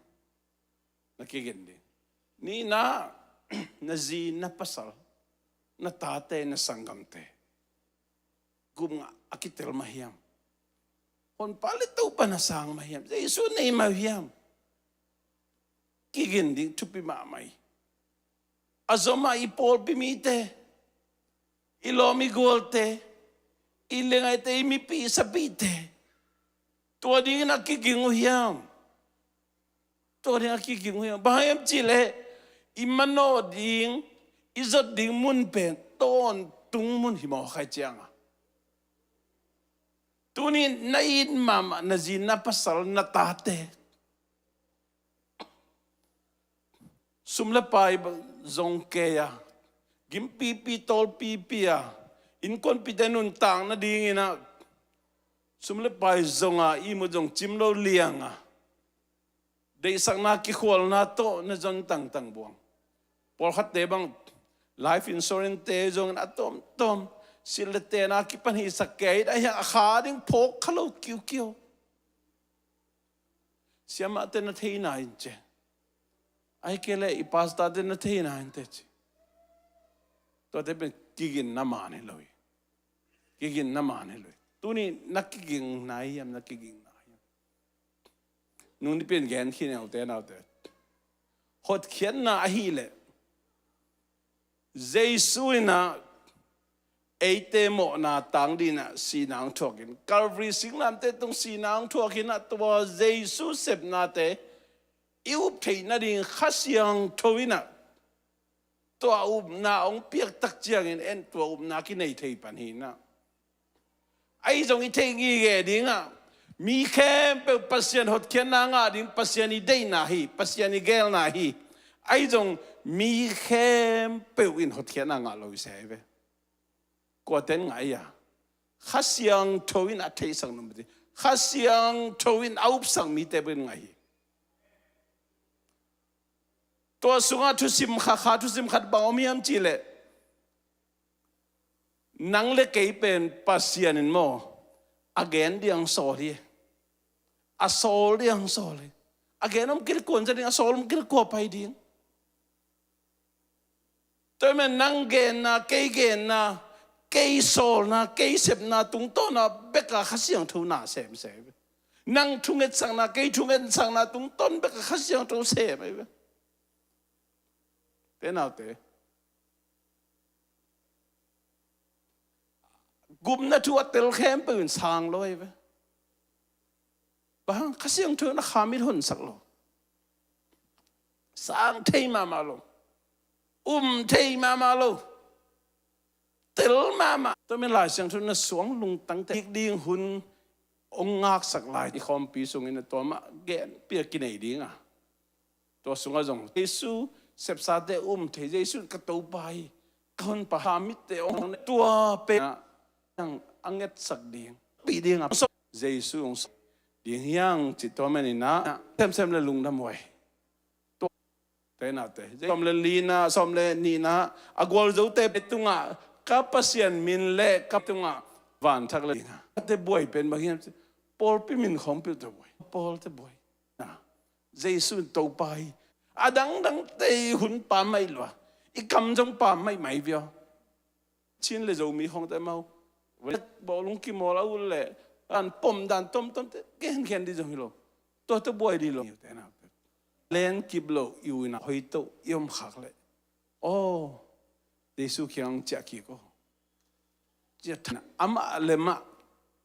Na kigin ding. Nihna, na zi, na pasal, na tate, na sanggamte gupna a kitel mah hiam? Honpa le Topa na sang mah hiam? Jesu nei mah hiam? Kigin ding thupi mahmah hi. A zom ah i pawlpi mite, i lawm i gualte, i liangaite, i mipih i sapihte, tua dingin a kiging uh hiam? Tua dingin a kiging uh hiam? Bang hang hiam cih leh i manawh ding, i zot ding mun pen tawntung mun hi mawk ahih ciangin, tuni na it mahmah na zi, na pasal, na tate sum le pai zong kei a, gimpipi tawlpipi a, innkuanpihte nuntak nadingin ah sum le pai zong a, ihmut zong cim lo liang a, deihsakna kikhualna tawh na zon tangtang buang. Pawlkhatte bang life insurance-te zongin a tawmtawm silh le tenna kipan hisak kei a, a kha ding phawk kha lo kiukiu. Siamahte na theihna in ci, ahih kei leh i pastorte na theihna in teh ci. Tuate pen kiginna man hi lo hi. Kiginna man hi lo hi. Tuni na kigingna hiam, na kigingna hiam? Nung nipi in gen khin ute naute. Hotkhiatna ahih leh Jesu in ah eite mawhna tang dingin ah sihna hong thuakin, Calvary singlamteh tung sihna hong thuakin ah, tua Jesu sepnate i up theih nading Kha Siangtho in ah tua upna hong piak tak ciangin en tua upna kinei thei pan hi in ah. Ahi zong i theih ngitnget ding ah, mi khempeuh Pasian hotkhiatna ngah ding Pasian i deihna hi, Pasian i geelna hi. Ahi zong mi khempeuh in hotkhiatna ngah lo hi se hi ve. Kuate in ngah hi a? Kha Siangtho in a theihsak nop mite, Kha Siangtho in a upsak mite bek in ngah hi. Tua sungah thusim khat, kha thusim khat bang om hiam cih leh, nang le kei pen Pasian in maw, a gen ding sawl hi. A sawl ding sawl hi. A gen om kei leh kua'n za ding, a sawl om kei leh kua pai ding? Tua ahih manin nang genna, kei genna, kei sawlna, kei sepna tungtawn a bek a Kha Siangtho na sem sem. Nang thungetsakna, kei thungetsakna tungtawn bek a Kha Siangtho sem ahi ve. Te naute, gupna thu a tel khempeuh in sang lo ahi ve. Bang hang? Kha Siangtho in a kha mit honsak lo. Sang thei mahmah lo. Um thei mahmah lo. Tel mahmah. Tua min Lai Siangtho in a suang lungtangte dik ding hun hong ngaksak lai i khawmpi sungin a tua mah gen piak kinei ding a. Tua sungah zong Jesu sepsate um thei, Jesu ka Topa hi, ka honpa hi, a mitte hong ne, tua pen a nang a ngetsak ding, pi ding a, Jesu hong ding hi hang cih tua manin a semsem le lungdam huai. Tua te naute, sawm le lina, sawm le nihna, a gualzote tungah ka Pasian min le ka tungah vanthak le ding a, te buai pen bang hiam cih, pawlpi min khawng peuh te buai, pawlte buai. Na, Jesu in Topa hi. A dangdangte i hun pam mai lua, i kam zong pam mai mai viau. Chin le Zomi khawngte mau, bawlung kimawl a ul le an pom dan tomtomte genkhen dih zong hi lo. Tuate buai dih lo. Len kip lo i uina hoih to i om khak leh, aw, Jesu kiang ciah kik aw. Ciah than amah le mah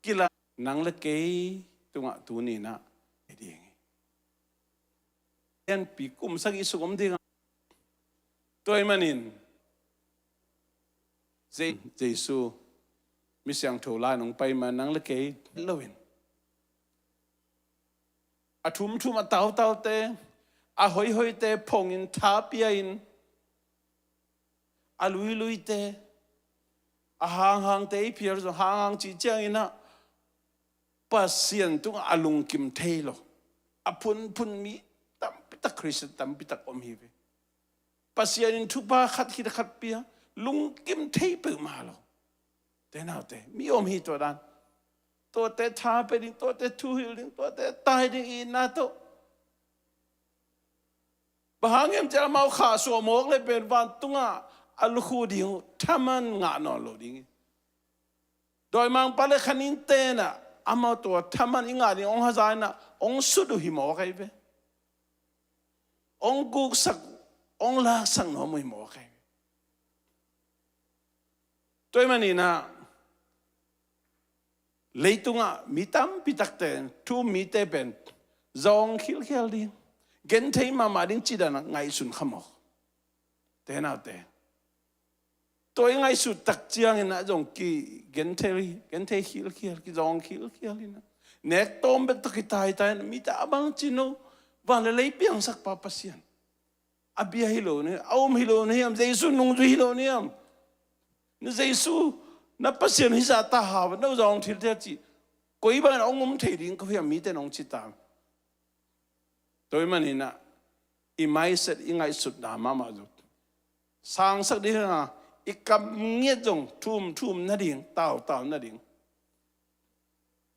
kila, nang le kei tungah tuni-in ah ding hi. Lianpi kum sagih suk om ding a. Tua ahih manin Je-, Jesu mi siangtho lai-in hong pai ma nang le kei loin, a thumthum a tautaute, a hoihhoihte phongin, tha pia-in, a luiluite, a hanghangte i phial zong hanghang cih ciangin ah Pasian tungah a lungkim thei lo, a phunphun mi tampitak, Khristian tampitak om hi ve. Pasian in thupha khat khit khat pia, lungkim thei peuhmah lo. Te naute, mi om hi tua dan. Tuate tha pia ding, tuate thuhilh ding, tuate tai ding itna tawh. Bang hang hiam cih leh amau khahsuah mawk leh pen vantungah a lukhu ding uh, thaman ngah nawn lo ding hi. Dawimangpa le khaninte in ah amau tua thaman i ngah ding hong haza in ah hong sut uh hi mawk ahi ve. Hong guksak, hong laksak nuam uh hi mawk ahi ve. Tua ahih manin ah leitungah mi tampi takte in thu um mite pen zawng khilkhial ding, genthei mahmah ding cih dan ah ngaihsun kha mawk. Te naute, tua i ngaihsut tak ciangin ah zong kigenthei, genthei khilkhial, kizawng khilkhial in ah, nek tawm bek tawh kitaitai in ah, mite a bang ci no, van le lei piangsakpa Pasian, a bia hi lo na hiam, a um hi lo na hiam, Jesu nungzui hi lo na hiam, na Jesu na Pasian hi zah ta hau, no zawng thilthial cih, koi bangin hong um thei ding ko hiam, mite in hong ci ta. Tua ahih manin ah i mindset, i ngaihsutna mahmah zong sangsak ding hi a, i kam ngiat zong thumthum nading, tautau nading.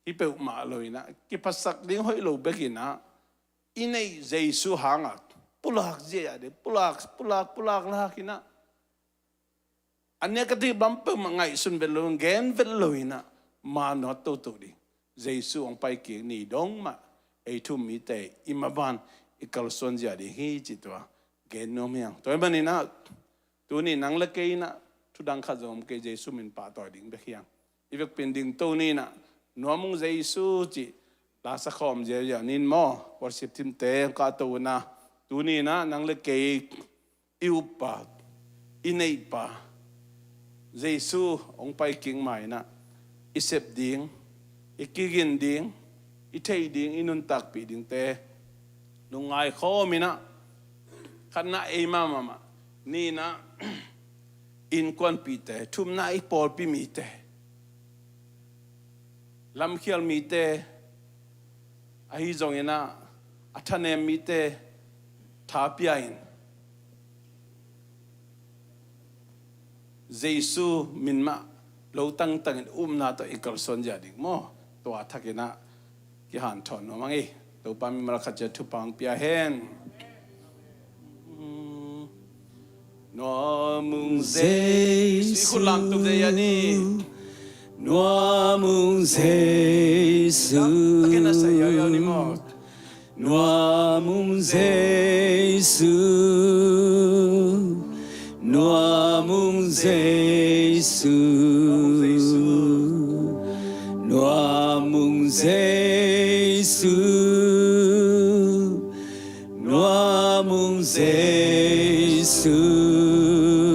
Hi peuhmah lo in ah, kiphasak ding hoih lo bek in ah, i neih Jesu hangah pulak zia ding, pulak, pulak, pulak lak in ah, a negative bang peuhmah ngaihsun vet lo, gen vet lo in ah, manawt toto ding. Jesu hong pai kik ni dong mah, ei thu um mite i maban i kalsuan zia ding hi cih tua gen nuam hi hang. Tua ahih manin ah, tuni nang le kei in ah, thudang khat zong om kei, Jesu min pahtawi ding bek hi hang. I vekpi in dingto ni in ah, nuam ung Jesu cih la sa khawm ziazia ni in maw, worship team te kah to un ah, tuni in ah nang le kei i uppa, i neihpa Jesu hong pai kik ma in ah, i sep ding, i kigin ding, i theih ding, i nuntakpih dingte lungngai khawm in ah, khatna ei mahmah, nihna innkuanpihte, thumna i pawlpi mite, lamkhial mite, ahi zongin ah a thanem mite tha pia-in, Jesu min mah lo tangtangin upna tawh i kalsuan zia ding maw? Tua thakin ah kihanthawn nuam hang ei. Topa mimal khat ciat thupha hong pia hen. Nuamung Jesu. Khut lam tum dei a ni. Nuamung Jesu. Takin a sa yau yau ni maw. Nuamung Jesu. Nuamung Jesu. Nuamung Jesu. Nuamung Jesu.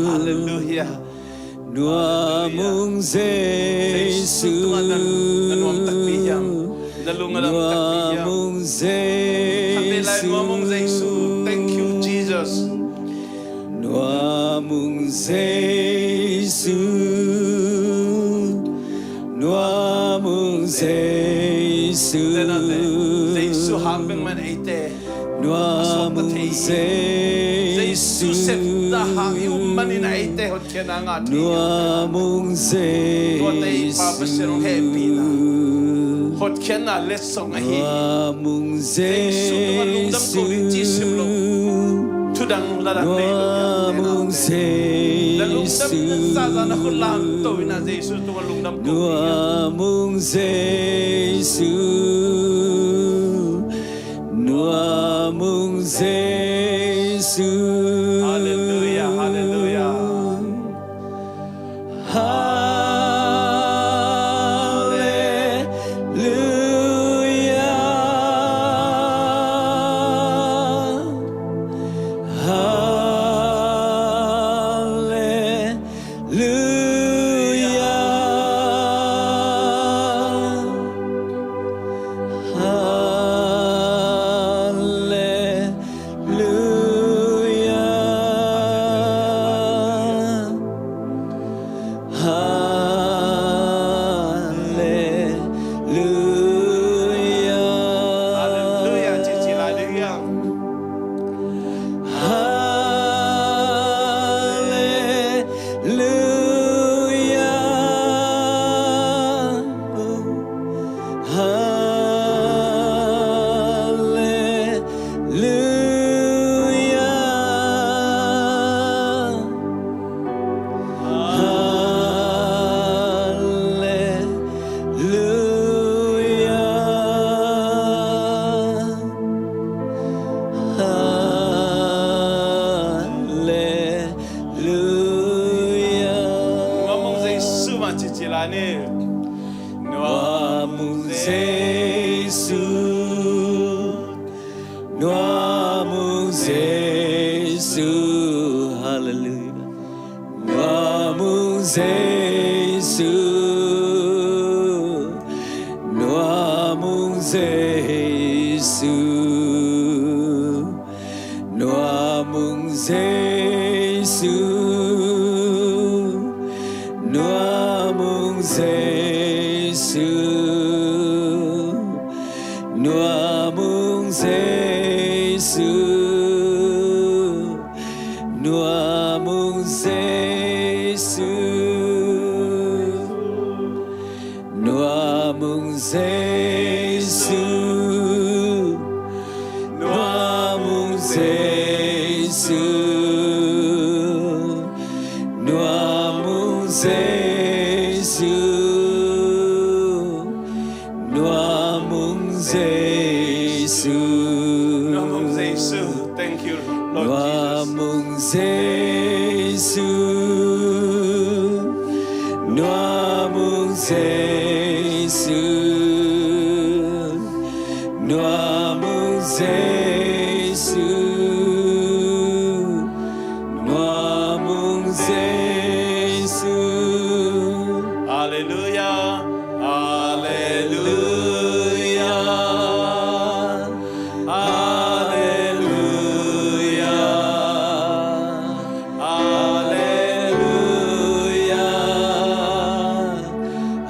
Hallelujah. Nuamung Jesu. Jesu tungah na, na nuam takpi hiam? Na lung a dam takpi hiam? Nuamung Jesu. Khat vei lai, nuamung Jesu. Thank you, Jesus. Nuamung Jesu. Nuamung Jesu. Tena te, Jesu hang bek man eite. Nuamung Jesu. Jesu sepna hang i um manin eite hotkhiatna ngah thei. Nuamung Jesu. Tuate i Pa Pasian hong hehpihna, hotkhiatna letsong ahi. Nuamung Jesu. Jesu tungah lungdam ko ding ci sim lo. Thudang ladan nei lo. Nuamung Jesu. Na lungdam na zaza na khut lam to ina Jesu tungah lungdam ko ding. Nuamung Jesu. Nuamung Jesu. Hallelujah, hallelujah. Hallelujah. Hallelujah. Hallelujah. Hallelujah. Hallelujah. Ci ci lai ding hiam? Hallelujah. Hallelujah. Hallelujah. Nuamung Jesu mah ci ci lai ni. Nuamung Jesu. Nuamung Jesu. Hallelujah. Nuamung Jesu. Nuamung Jesu. Nuamung Jesu. Nuamung Jesu. Nuamung Jesu. Nuamung Jesu. Nuamung Jesu. Nuamung Jesu. Nuamung Jesu. Nuamung Jesu. Nuamung Jesu. Thank you, Lord Jesus. Nuamung Jesu. Nuamung Jesu. Nuamung Jesu. Nuamung Jesu. Hallelujah. Hallelujah. Hallelujah. Hallelujah.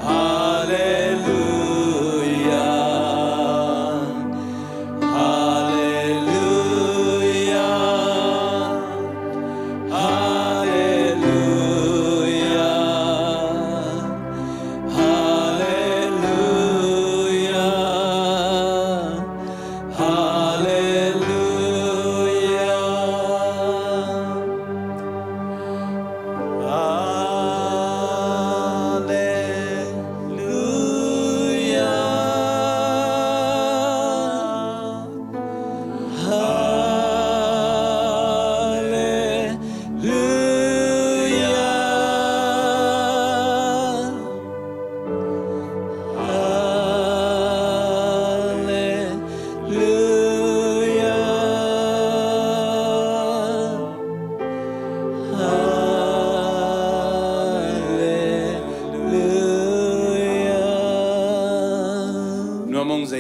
Hallelujah. Hallelujah. Hallelujah.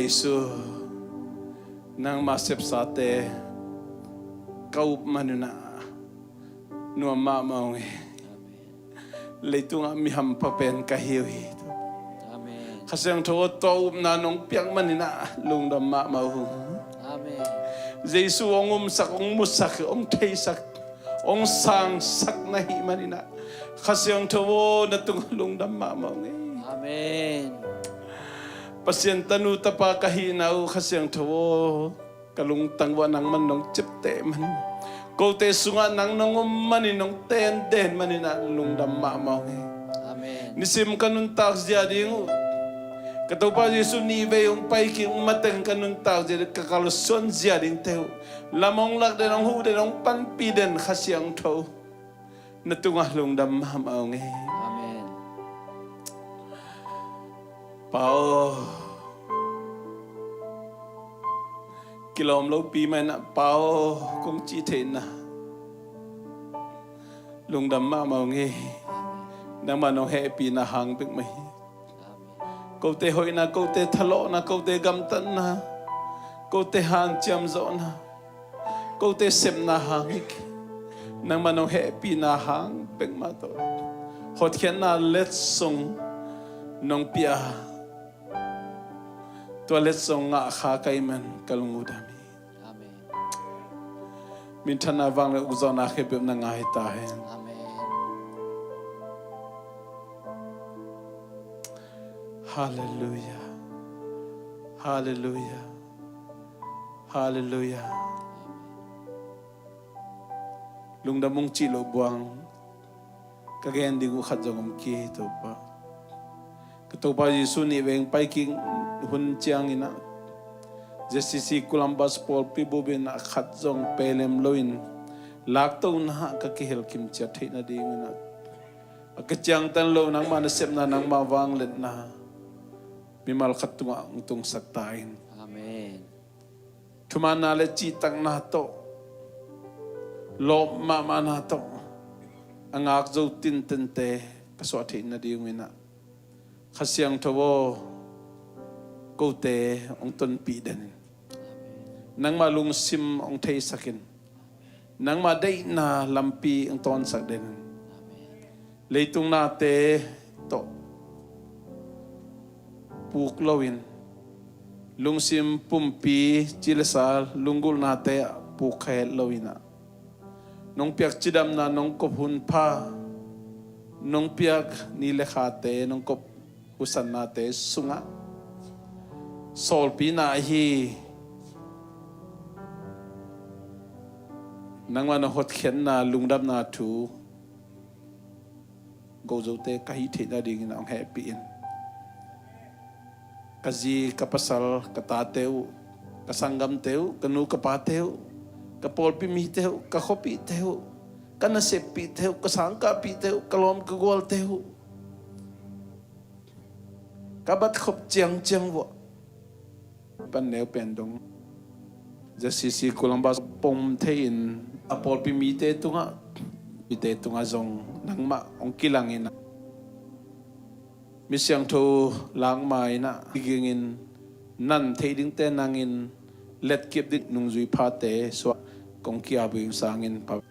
Jesu, nangma sepsate ka up man un ah nuam mahmah ung ei. Leitungah mi hampha pen ka hi uh hi. Amen. Kha Siangtho aw, tua upna nong piak man in ah lungdam mahmah ung. Amen. Jesu hong umsak, hong musak, hong theisak, hong sangsak na hih man in ah, Kha Siangtho aw, na tungah lungdam mahmah ung ei. Amen. Pasian tanu tapa ka hihna uh, Kha Siangtho aw, ka lungtang uah nangman nong ciapteh man, kote sungah nang nong om man in, nong tenden man in ah lungdam mahmah ung ei. Amen. Nisim ka nuntak zia ding uh, ka Topa Jesu nihvei hong pai kik mateng ka nuntak zia ding, ka kalsuan zia dingte uh, lam hong lak den, hong huh den, hong panpih den Kha Siangtho, na tungah lungdam mahmah ung ei. Amen. Pa aw, kilawm lopi mah in ah Pa aw kong cih theihna lungdam mahmah ung ei. Nangmah nong hehpihna hang bek mah hi. Kote hoihna, kote thalawhna, kote gamtatna, kote hanciam zawhna, kote sepna hang hi kei. Nangmah nong hehpihna hang bek mah tawh hotkhiatna letsong nong pia a, tua letsong ngah kha ka hih man ka lung uh dam hi. Amen. Minthanna, vanglian ukzawhna khempeuh na ngah hi ta hen. Amen. Halleluiah. Halleluiah. Halleluiah. Lungdam ung cih loh buang ka gen ding uh khat zong om kei, Topa. Ka Topa Jesu nihvei hong pai kik hun ciangin ah, Z C C Columbus pawlpi bup in ah khat zong pelem loin laktohna ah ka kihel kimciat theih nadingin ah, a kiciangtan loh nangmah nasepna, nangmah vangliatna mimal khat tungah hong tungsak ta in. Amen. Thumanna le cihtakna tawh, lawp mahmahna tawh a ngak zo tintente ka suah theih nadingin ah, Kha Siangtho aw, kote hong tonpih den in. Nangmah lungsim hong theisak in. Nangmah deihna lampi hong tawnsak den in. Leitung nate tawh puk loin, lungsim, pumpi, ci le sa, lunggulhnate ah puk kha het loin ah, nong piak cidamna, nong kop hunpha, nong piak ni le khate, nong kop husannate sungah sawlpina ahi nangmah na hotkhiatna, lungdamna thu gozote ka hih theih nadingin hong hehpih in. Ka zi, ka pasal, ka tate uh, ka sanggamte uh, ka nu ka pate uh, ka pawlpi mite uh, ka khuapihte uh, ka naseppihte uh, ka sangkahpihte uh, ka lawm ka gualte uh, ka batkhop ciangciang uah pan neu pen dong Z C C Columbus pom thei in, a pawlpi mite tungah, mite tungah zong nangmah hong kilang in ah, mi siangtho lakma in ah kigingin, nan theih dingte nangin, letkip ding nungzui phate suah kong ki-ap uh ing sangin pa